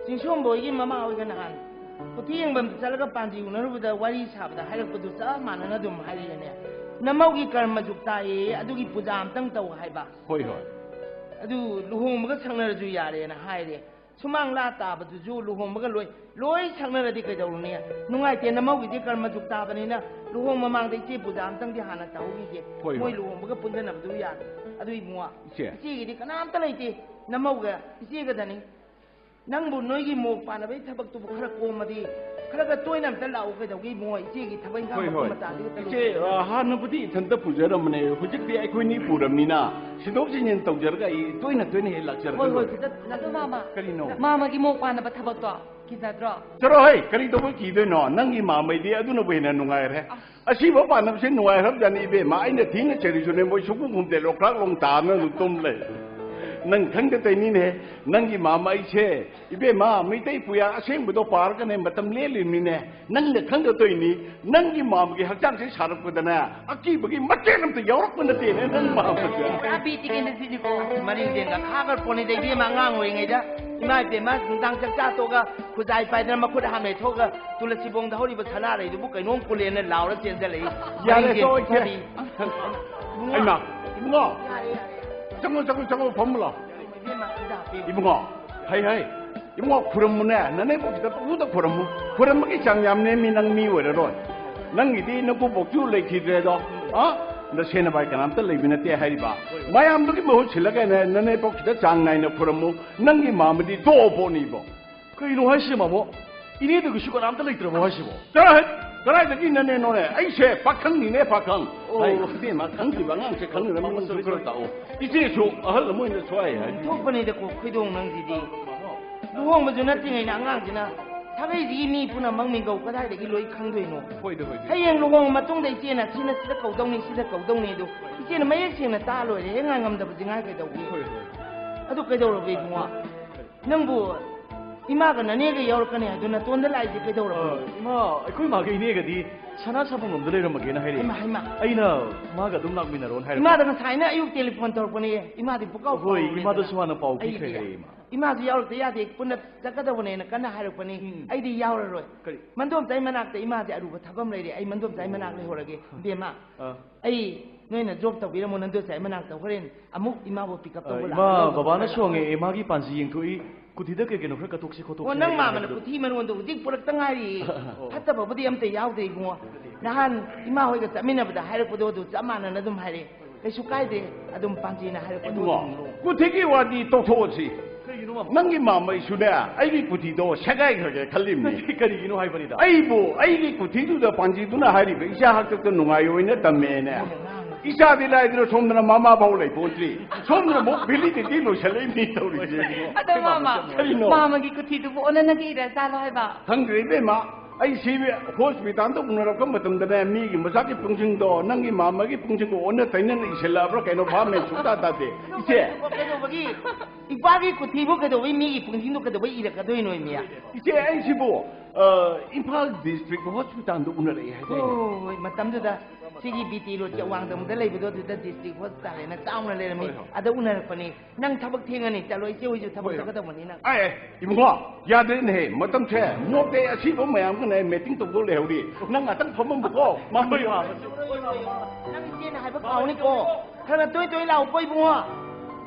ꯆꯤꯡꯁꯣꯝꯕ ꯍꯣꯏꯒꯤ ꯃꯃꯥ ꯍꯣꯏꯒ ꯅꯍꯥꯟ ꯀꯨꯊꯤ ꯌꯦꯡꯐꯝꯗ ꯆꯠꯂꯒ ꯄꯥꯟꯖꯤ ꯎꯅꯔꯨꯕꯗ ꯋꯥꯔꯤ ꯁꯥꯕꯗ ꯍꯥꯏꯔꯛꯄꯗꯨ ꯆꯞ ꯃꯥꯟꯅꯅ ꯑꯗꯨꯝ ꯍꯥꯏꯔꯛꯑꯦꯅꯦ꯫ ꯅꯃꯧꯒꯤ ꯀꯔꯃ ꯖꯨꯛ ꯇꯥꯏꯌꯦ, ꯑꯗꯨꯒꯤ ꯄꯨꯖꯥ ꯑꯝꯇꯪ ꯇꯧ ꯍꯥꯏꯕ꯫ ꯍꯣꯏ, ꯍꯣꯏ꯫ ꯑꯗꯨ ꯂꯨꯍꯣꯡꯕꯒ ꯁꯛꯅꯔꯁꯨ ꯌꯥꯔꯦꯅ ꯍꯥꯏꯔꯦ꯫ ꯁꯨꯃꯥꯡ ꯂꯥ ꯇꯥꯕꯗꯨꯁꯨ ꯂꯨꯍꯣꯡꯕꯒ ꯂꯣꯏ ꯂꯣꯏ ꯁꯛꯅꯔꯗꯤ ꯀꯩꯗꯧꯔꯨꯅꯤ? ꯅꯨꯡꯉꯥꯏꯇꯦ, ꯅꯃꯧꯒꯤꯗꯤ ꯀꯔꯃ ꯖꯨꯛ ꯇꯥꯕꯅꯤꯅ ꯂꯨꯍꯣꯡ ꯃꯃꯥꯡꯗ ꯏꯆꯦ ꯄꯨꯖꯥ ꯑꯝꯇꯪꯗꯤ ꯍꯥꯟꯅ ꯇꯧꯍꯧꯈꯤꯒꯦ꯫ ꯍꯣꯏ, ꯃꯣꯏ ꯍꯣꯏ꯫ ꯂꯨꯍꯣꯡꯕꯒ ꯄꯨꯟꯖꯟꯅꯕꯗꯨ ꯌꯥꯔꯦ꯫ ꯑꯗꯨ ꯏꯕꯨꯡꯉꯣ, ꯏꯆꯦ꯫ ꯏꯆꯦꯒꯤꯗꯤ ꯀꯅꯥꯝꯇ ꯂꯩꯇꯦ, ꯅꯃꯧꯒ ꯏꯆꯦꯒꯗꯅꯤ꯫ ꯅꯪꯕꯨ ꯅꯣꯏꯒꯤ ꯃꯣꯛ ꯄꯥꯟꯅꯕꯒꯤ ꯊꯕꯛꯇꯨꯕꯨ ꯈꯔ ꯀꯣꯝꯃꯗꯤ, ꯈꯔꯒ ꯇꯣꯏꯅ ꯑꯝꯇ ꯂꯥꯛꯎ ꯀꯩꯗꯧꯒꯦ ꯏꯕꯨꯡꯉꯣ? ꯏꯆꯦꯒꯤ ꯊꯕꯛ ꯏꯪꯈꯥꯡ ꯍꯣꯏ, ꯃꯀꯨꯞ ꯍꯣꯏ꯫ ꯃꯇꯥꯗꯨꯒꯤ ꯇꯂꯣꯞ ꯏꯆꯦ, ꯆꯠꯂꯣ꯫ ꯑ, ꯍꯥꯟꯅꯕꯨꯗꯤ ꯏꯊꯟꯇ ꯄꯨꯖꯔꯝꯕꯅꯦ, ꯍꯧꯖꯤꯛꯇꯤ ꯑꯩꯈꯣꯏꯅꯤ ꯄꯨꯔꯕꯅꯤꯅ ꯁꯤꯟꯗꯣꯛ ꯁꯤꯟꯖꯤꯟ ꯇꯧꯖꯔꯒ ꯑꯩ ꯇꯣꯏꯅ ꯇꯣꯏꯅ ꯍꯦꯛ ꯂꯥꯛꯆꯔꯒ ꯍꯣꯏ, ꯍꯣꯏ, ꯂꯣꯏꯔꯦ꯫ ꯈꯤꯇꯪ ꯑꯗꯨ ꯃꯥꯃ, ꯀꯔꯤꯅꯣ? ꯃꯥꯃꯒꯤ ꯃꯣꯛ ꯄꯥꯟꯅꯕ ꯊꯕꯛꯇꯣ ꯀꯤꯖꯗ꯭ꯔꯣ? ꯆꯠꯂꯣꯍꯦ, ꯀꯔꯤ ꯇꯧꯕꯩ ꯀꯤꯗꯣꯏꯅꯣ? ꯅꯪꯒꯤ ꯃꯥꯃꯩꯗꯤ ꯑꯗꯨꯅꯕꯨ ꯍꯦꯟꯅ ꯅꯨꯡꯉꯥꯏꯔꯦ꯫ ꯑꯁ꯫ ꯑꯁꯤꯕ ꯄꯥꯟꯅꯕꯁꯦ ꯅꯨꯡꯉꯥꯏꯈ꯭ꯔꯕꯖꯥꯠꯅꯤ ꯏꯕꯦꯝꯃ, ꯑꯩꯅ ꯊꯤꯅ ꯆꯩꯔꯤꯁꯨꯅꯦ, ꯃꯣꯏ ꯁꯨꯛꯈꯨꯝ ꯈꯨꯝꯗꯦ, ꯂꯣꯛꯈ꯭ꯔꯥꯛ ꯂꯣꯡ ꯇꯥꯗꯅ ꯑꯗꯨꯝ ꯇꯨꯝ ꯂꯩ꯫ ꯅꯪ ꯈꯪꯗ ꯇꯧꯏꯅꯤꯅꯦ, ꯅꯪꯒꯤ ꯃꯥꯃ ꯑꯩꯁꯦ ꯏꯕꯦꯝꯃ, ꯃꯩꯇꯩ ꯄꯨꯌꯥ ꯑꯁꯦꯡꯕꯗꯣ ꯄꯥꯔꯒꯅꯦ ꯃꯇꯝ ꯂꯦꯜꯂꯤꯕꯅꯤꯅꯦ꯫ ꯅꯪꯅ ꯈꯪꯗ ꯇꯧꯏꯅꯤ, ꯅꯪꯒꯤ ꯃꯥꯃꯒꯤ ꯍꯛꯆꯥꯡꯁꯦ ꯁꯥꯔꯛꯄꯗꯅꯦ, ꯑꯀꯤꯕꯒꯤ ꯃꯆꯦꯠ ꯑꯝꯇ ꯌꯥꯎꯔꯛꯄ ꯅꯠꯇꯦꯅꯦ, ꯅꯪ ꯃꯥꯃꯁꯦ꯫ ꯄꯨꯔꯥ ꯕꯤꯠꯇꯤꯒꯤꯅ ꯁꯤꯅꯤꯀꯣ꯫ ꯃꯔꯤꯡꯖꯦꯜꯒ ꯈꯥꯒ ꯄꯣꯠꯅꯤꯗ ꯏꯕꯦꯝꯃ, ꯑꯉꯥꯡ ꯑꯣꯏꯔꯤꯉꯩꯗ ꯏꯃꯥ ꯏꯕꯦꯝꯃ ꯅꯨꯡꯗꯥꯡ ꯆꯥꯛ ꯆꯥ ꯇꯣꯛꯑꯒ ꯈꯨꯖꯥꯏ ꯄꯥꯏꯗꯅ ꯃꯈꯨꯠ ꯍꯥꯝ ꯂꯩꯊꯣꯛꯑꯒ ꯇꯨꯂꯁꯤꯕꯣꯡꯗ ꯍꯧꯔꯤꯕ ꯁꯅꯥꯔꯩꯗꯨꯕꯨ ꯀꯩꯅꯣꯝ ꯀꯨꯂꯦꯅ ꯂꯥꯎꯔ ꯆꯦꯟꯖꯜꯂꯛꯏ꯫ ꯌꯥꯔꯦ, ꯃꯔꯤꯡꯖꯦꯜ ꯇꯣꯛꯑꯣ, ꯏꯆꯦ꯫ ꯐꯔꯤ꯫ ꯏꯃꯥ, ꯏꯕꯨꯡꯉꯣ, ꯌꯥꯔꯦ, ꯌꯥꯔꯦ꯫ ꯆꯪꯉꯣ, ꯆꯪꯉꯣ, ꯆꯪꯉꯣ, ꯐꯝꯃꯨ ꯂꯥꯎ꯫ ꯏꯕꯦꯝꯃ, ꯈꯨꯗꯥ ꯄꯤꯌꯨ꯫ ꯏꯕꯨꯡꯉꯣ, ꯍꯩ, ꯍꯩ, ꯏꯕꯨꯡꯉꯣ, ꯈꯨꯔꯝꯃꯨꯅꯦ, ꯅꯅꯦꯝꯄꯣꯛ ꯈꯤꯇ ꯄꯪꯐꯨꯗ ꯈꯨꯔꯝꯃꯨ꯫ ꯈꯨꯔꯝꯕꯒꯤ ꯆꯥꯡ ꯌꯥꯝ ꯅꯦꯝꯃꯤ, ꯅꯪ ꯃꯤ ꯑꯣꯏꯔꯔꯣꯏ꯫ ꯅꯪꯒꯤꯗꯤ ꯅꯀꯨꯕꯣꯛꯁꯨ ꯂꯩꯈꯤꯗ꯭ꯔꯦꯗꯣ, ꯑ? ꯅꯁꯦꯟ ꯅꯕꯥꯏ ꯀꯅꯥꯝꯇ ꯂꯩꯕ ꯅꯠꯇꯦ ꯍꯥꯏꯔꯤꯕ꯫ ꯃꯌꯥꯝꯗꯨꯒꯤ ꯃꯍꯨꯠ ꯁꯤꯜꯂꯒꯅꯦ, ꯅꯅꯦꯝꯄꯣꯛ ꯈꯤꯇ ꯆꯥꯡ ꯅꯥꯏꯅ ꯈꯨꯔꯝꯃꯨ, ꯅꯪꯒꯤ ꯃꯥꯃꯗꯤ ꯇꯣꯛꯑꯣ ꯄꯣꯠꯅꯤꯕꯣ꯫ ꯀꯩꯅꯣ ꯍꯥꯏꯁꯤ, ꯃꯥꯃꯣ? ꯏꯅꯦꯗꯨꯒꯤꯁꯨ ꯀꯅꯥꯝꯇ ꯂꯩꯇ꯭ꯔꯕꯣ ꯍꯥꯏꯁꯤꯕꯣ? ꯆꯠꯂꯣꯍꯦ! ꯀꯗꯥꯏꯗꯒꯤ ꯅꯅꯦꯅꯣꯅꯦ? ꯑꯩꯁꯦ ꯄꯥꯈꯪꯅꯤꯅꯦ, ꯄꯥꯈꯪ꯫ ꯑꯣ꯫ ꯍꯩ, ꯏꯕꯦꯝꯃ, ꯈꯪꯗ꯭ꯔꯤꯕ ꯑꯉꯥꯡꯁꯦ ꯈꯪꯅꯅꯕ ꯃꯃꯜꯁꯨ ꯅꯪꯁꯨ ꯈꯔ ꯈꯔ ꯇꯥꯛꯑꯣ꯫ ꯏꯆꯦꯁꯨ ꯑꯍꯜ ꯑꯃ ꯑꯣꯏꯅ ꯁ꯭ꯋꯥꯏ ꯍꯥꯏ꯫ ꯊꯣꯛꯄꯅꯤꯗꯀꯣ, ꯈꯣꯏꯗꯣꯡ ꯅꯪꯁꯤꯗꯤ꯫ ꯂꯨꯍꯣꯡꯕꯁꯨ ꯅꯠꯇ꯭ꯔꯤꯉꯩꯅ ꯑꯉꯥꯡꯁꯤꯅ ꯁꯥꯒꯩꯁꯤꯒꯤ ꯃꯤ ꯄꯨꯝꯅꯃꯛ ꯃꯤꯡꯒꯧ ꯀꯗꯥꯏꯗꯒꯤ ꯂꯣꯏ ꯈꯪꯗꯣꯏꯅꯣ? ꯍꯣꯏꯗ, ꯍꯣꯏꯗ꯫ ꯍꯌꯦꯡ ꯂꯨꯍꯣꯡꯉ ꯃꯇꯨꯡꯗ ꯏꯆꯦꯅ ꯁꯤꯅ ꯁꯤꯗ ꯀꯧꯗꯧꯅꯤ, ꯁꯤꯗ ꯀꯧꯗꯧꯅꯤ ꯑꯗꯣ ꯏꯆꯦꯅ ꯃꯌꯦꯛ ꯁꯦꯡꯅ ꯇꯥ ꯂꯣꯏꯔꯦ꯫ ꯍꯦꯛ ꯉꯥꯏ ꯉꯝꯗꯕꯁꯤ ꯉꯥꯏ ꯀꯩꯗꯧꯒꯦ? ꯍꯣꯏ, ꯍꯣꯏ꯫ ꯑꯗꯨ ꯀꯩꯗꯧꯔꯕ ꯏꯕꯨꯡꯉꯣ? ꯅꯪꯕꯨ ꯏꯃꯥꯒ ꯅꯅꯦꯒ ꯌꯥꯎꯔꯛꯀꯅꯤ ꯍꯥꯏꯗꯨ ꯅꯇꯣꯟꯗ ꯂꯥꯛꯏꯁꯦ ꯀꯩꯗꯧꯔꯕꯅꯣ? ꯑ, ꯏꯃꯥ, ꯑꯩꯈꯣꯏ ꯃꯥꯒ ꯏꯅꯦꯒꯗꯤ ꯁꯅꯥ ꯁꯥꯐꯝ ꯂꯣꯝꯗ ꯂꯩꯔꯝꯃꯒꯦꯅ ꯍꯥꯏꯔꯛꯑꯦ꯫ ꯍꯩꯃꯥ, ꯍꯩꯃꯥ꯫ ꯑꯩꯅ ꯃꯥꯒ ꯑꯗꯨꯝ ꯂꯥꯛꯃꯤꯟꯅꯔꯣꯅ ꯍꯥꯏꯔꯛꯄ꯫ ꯏꯃꯥꯗ ꯉꯁꯥꯏꯅ ꯑꯌꯨꯛ ꯇꯦꯂꯤꯐꯣꯟ ꯇꯧꯔꯛꯄꯅꯦ꯫ ꯏꯃꯥꯗꯤ ꯄꯨꯀꯥꯎ ꯍꯣꯏ, ꯀꯥꯎꯔꯦꯗꯅ꯫ ꯏꯃꯥꯗꯁꯨ ꯍꯥꯟꯅ ꯄꯥꯎ ꯑꯩꯗꯤ ꯄꯤꯈ꯭ꯔꯦ ꯍꯥꯏꯔꯛꯑꯦ, ꯏꯃꯥ꯫ ꯏꯃꯥꯁꯨ ꯌꯥꯎꯔꯛꯇ ꯌꯥꯗꯦ, ꯄꯨꯟꯅ ꯆꯠꯀꯗꯧꯕꯅꯦꯅ ꯀꯟꯅ ꯍꯥꯏꯔꯛꯄꯅꯤ꯫ ꯎꯝ꯫ ꯑꯩꯗꯤ ꯌꯥꯎꯔꯔꯣꯏ꯫ ꯀꯔꯤ? ꯃꯟꯗꯣꯝꯆꯥ ꯃꯅꯥꯛꯇ ꯏꯃꯥꯁꯦ ꯑꯔꯨꯕ ꯊꯕꯛ ꯑꯃ ꯂꯩꯔꯦ꯫ ꯑꯩ ꯃꯟꯗꯣꯝꯆꯥ ꯃꯅꯥꯛ ꯂꯩꯍꯧꯔꯒꯦ꯫ ꯏꯕꯦꯝꯃ, ꯑꯥ꯫ ꯑꯩ ꯅꯣꯏꯅ ꯖꯣꯕ ꯇꯧꯕꯤꯔꯝꯃꯣ ꯅꯟꯗꯣꯁꯦ ꯑꯩ ꯃꯅꯥꯛꯇ꯫ ꯍꯣꯔꯦꯟ ꯑꯃꯨꯛ ꯏꯃꯥꯕꯨ ꯄꯤꯛ ꯑꯞ ꯑ, ꯇꯧꯕ ꯏꯃꯥ, ꯂꯥꯛꯑꯣ꯫ ꯕꯕꯥꯅ ꯁꯣꯡꯉꯛꯑꯦ, ꯃꯥꯒꯤ ꯄꯥꯟꯖꯤ ꯌꯦꯡꯊꯣꯛꯏ꯫ ꯀꯨꯊꯤꯗ ꯀꯩ ꯀꯩꯅꯣ ꯈꯔ ꯀꯠꯊꯣꯛꯁꯤ ꯈꯣꯠꯇꯣꯛꯁꯤ ꯑꯣ, ꯅꯪ ꯍꯥꯏꯔꯤ ꯃꯥꯃꯅ ꯍꯥꯏꯕꯗꯣ꯫ ꯀꯨꯊꯤ ꯃꯔꯣꯟꯗꯣ ꯍꯧꯖꯤꯛ ꯄꯨꯔꯛꯇ ꯉꯥꯏꯔꯤ꯫ ꯑꯣ꯫ ꯐꯠꯇꯕꯕꯨꯗꯤ ꯑꯝꯇ ꯌꯥꯎꯗꯦ ꯏꯕꯨꯡꯉꯣ꯫ ꯅꯍꯥꯟ ꯏꯃꯥ ꯍꯣꯏꯒ ꯆꯠꯃꯤꯟꯅꯕꯗ ꯍꯥꯏꯔꯛꯄꯗꯣ ꯑꯗꯨ ꯆꯞ ꯃꯥꯟꯅꯅ ꯑꯗꯨꯝ ꯍꯥꯏꯔꯛꯑꯦ꯫ ꯀꯩꯁꯨ ꯀꯥꯏꯗꯦ, ꯑꯗꯨꯝ ꯄꯥꯟꯖꯤꯅ ꯍꯥꯏꯔꯛꯄꯗꯣ ꯏꯕꯨꯡꯉꯣ, ꯑꯗꯨꯝ ꯂꯧ꯫ ꯀꯨꯊꯤꯒꯤ ꯋꯥꯗꯤ ꯇꯣꯛꯊꯣꯛꯑꯁꯤ꯫ ꯀꯩꯒꯤꯅꯣ, ꯃꯥꯃ? ꯅꯪꯒꯤ ꯃꯥꯃꯩꯁꯨꯅꯦ, ꯑꯩꯒꯤ ꯀꯨꯊꯤꯗꯣ ꯁꯦꯒꯥꯏꯈ꯭ꯔꯒꯦ ꯈꯜꯂꯤꯕꯅꯤ꯫ ꯀꯔꯤꯒꯤꯅꯣ ꯍꯥꯏꯕꯅꯤꯗ? ꯑꯩꯕꯨ ꯑꯩꯒꯤ ꯀꯨꯊꯤꯗꯨꯗ ꯄꯥꯟꯖꯤꯗꯨꯅ ꯍꯥꯏꯔꯤꯕ ꯏꯆꯥ ꯍꯥꯛꯇꯛꯇ ꯅꯨꯡꯉꯥꯏꯔꯣꯏꯅ ꯇꯝꯃꯦꯅꯦ꯫ ꯏꯆꯥꯗꯤ ꯂꯥꯏꯗꯅ ꯁꯣꯝꯗꯅ ꯃꯃꯥ ꯐꯥꯎ ꯂꯩꯄꯣꯠꯇ꯭ꯔꯤ꯫ ꯁꯣꯝꯗꯅ ꯑꯃꯨꯛ validity ꯂꯣꯏꯁꯜꯂꯛꯏꯅꯤ ꯇꯧꯔꯤꯁꯦ꯫ ꯑꯗꯣ ꯃꯥꯃ, ꯀꯔꯤꯅꯣ? ꯃꯥꯃꯒꯤ ꯀꯨꯊꯤꯗꯨꯕꯨ ꯑꯣꯟꯅꯅꯒ ꯏꯔ ꯖꯥꯠꯂꯣ ꯍꯥꯏꯕ? ꯈꯪꯗ꯭ꯔꯦ ꯏꯕꯦꯝꯃ, ꯑꯩ ꯁꯤ ꯍꯣꯁꯄꯤꯇꯥꯜꯗ ꯎꯅꯔꯛꯄ ꯃꯇꯝꯗꯅꯦ, ꯃꯤꯒꯤ ꯃꯆꯥꯒꯤ ꯄꯨꯡꯁꯤꯡꯗꯣ ꯅꯪꯒꯤ ꯃꯥꯃꯒꯤ ꯄꯨꯡꯁꯤꯡꯒ ꯑꯣꯟꯅ ꯇꯩꯅꯅ ꯏꯁꯤꯜꯂꯛꯑꯕ꯭ꯔꯥ ꯀꯩꯅꯣ, ꯚꯥꯞ ꯃꯦꯟ ꯁꯨꯡꯇꯥ ꯇꯥꯗꯦ꯫ ꯏꯆꯦ꯫ ꯀꯩꯗꯧꯕꯒꯤ? ꯏꯄꯥꯒꯤ ꯀꯨꯊꯤꯕꯨ ꯀꯩꯗꯧꯕꯩ ꯃꯤꯒꯤ ꯄꯨꯡꯁꯤꯡꯗꯣ ꯀꯩꯗꯧꯕꯩ ꯏꯔꯛꯀꯗꯣꯏꯅꯣ, ꯏꯃꯤꯌꯥ? ꯏꯆꯦ, ꯑꯩꯁꯤꯕꯨ, ꯑ, ꯏꯝꯐꯥꯜ ꯗꯤꯁꯇ꯭ꯔꯤꯛ ꯍꯣꯁꯄꯤꯇꯥꯜꯗ ꯎꯅꯔꯛꯑꯦ ꯍꯥꯏꯗꯥꯏꯅꯦ? ꯍꯣꯏ, ꯍꯣꯏ, ꯃꯇꯝꯗꯨꯗ ꯁꯤꯒꯤ ꯕꯤ ꯇꯤ ꯔꯣꯗꯀꯤ ꯑꯋꯥꯡꯗ ꯑꯃꯨꯛꯇ ꯂꯩꯕꯗꯣ, ꯑꯗꯨꯗ ꯗꯤꯁꯇ꯭ꯔꯤꯛ ꯍꯣꯁꯄꯤꯇꯥꯜ ꯍꯥꯏꯅ ꯆꯥꯎꯅ ꯂꯩꯔꯝꯃꯤ꯫ ꯍꯣꯏ, ꯍꯣꯏ꯫ ꯑꯗ ꯎꯅꯔꯛꯄꯅꯤ꯫ ꯅꯪ ꯊꯕꯛ ꯊꯦꯡꯉꯅꯤ, ꯆꯠꯂꯣ, ꯏꯆꯦ ꯍꯣꯏꯁꯨ ꯊꯕꯛ ꯍꯣꯏ, ꯍꯣꯏ꯫ ꯆꯠꯀꯗꯧꯕꯅꯤ ꯅꯪ꯫ ꯑꯦ, ꯏꯕꯨꯡꯉꯣ, ꯌꯥꯗ꯭ꯔꯦꯅꯦꯍꯦ, ꯃꯇꯝꯁꯦ ꯃꯣꯞꯇꯦ ꯑꯁꯤꯕ ꯃꯌꯥꯝꯒꯅꯦ meeting ꯇꯧꯗꯧ ꯂꯩꯍꯧꯔꯤ꯫ ꯅꯪ ꯉꯥꯛꯇꯪ ꯐꯝꯃꯝꯕꯀꯣ, ꯃꯥ ꯍꯣꯏ, ꯍꯣꯏ꯫ ꯅꯪ ꯏꯆꯦꯅ ꯍꯥꯏꯕ ꯀꯥꯎꯅꯤꯀꯣ, ꯈꯔ ꯈꯔ ꯇꯣꯏ ꯇꯣꯏ ꯂꯥꯛꯎꯀꯣ ꯏꯕꯨꯡꯉꯣ꯫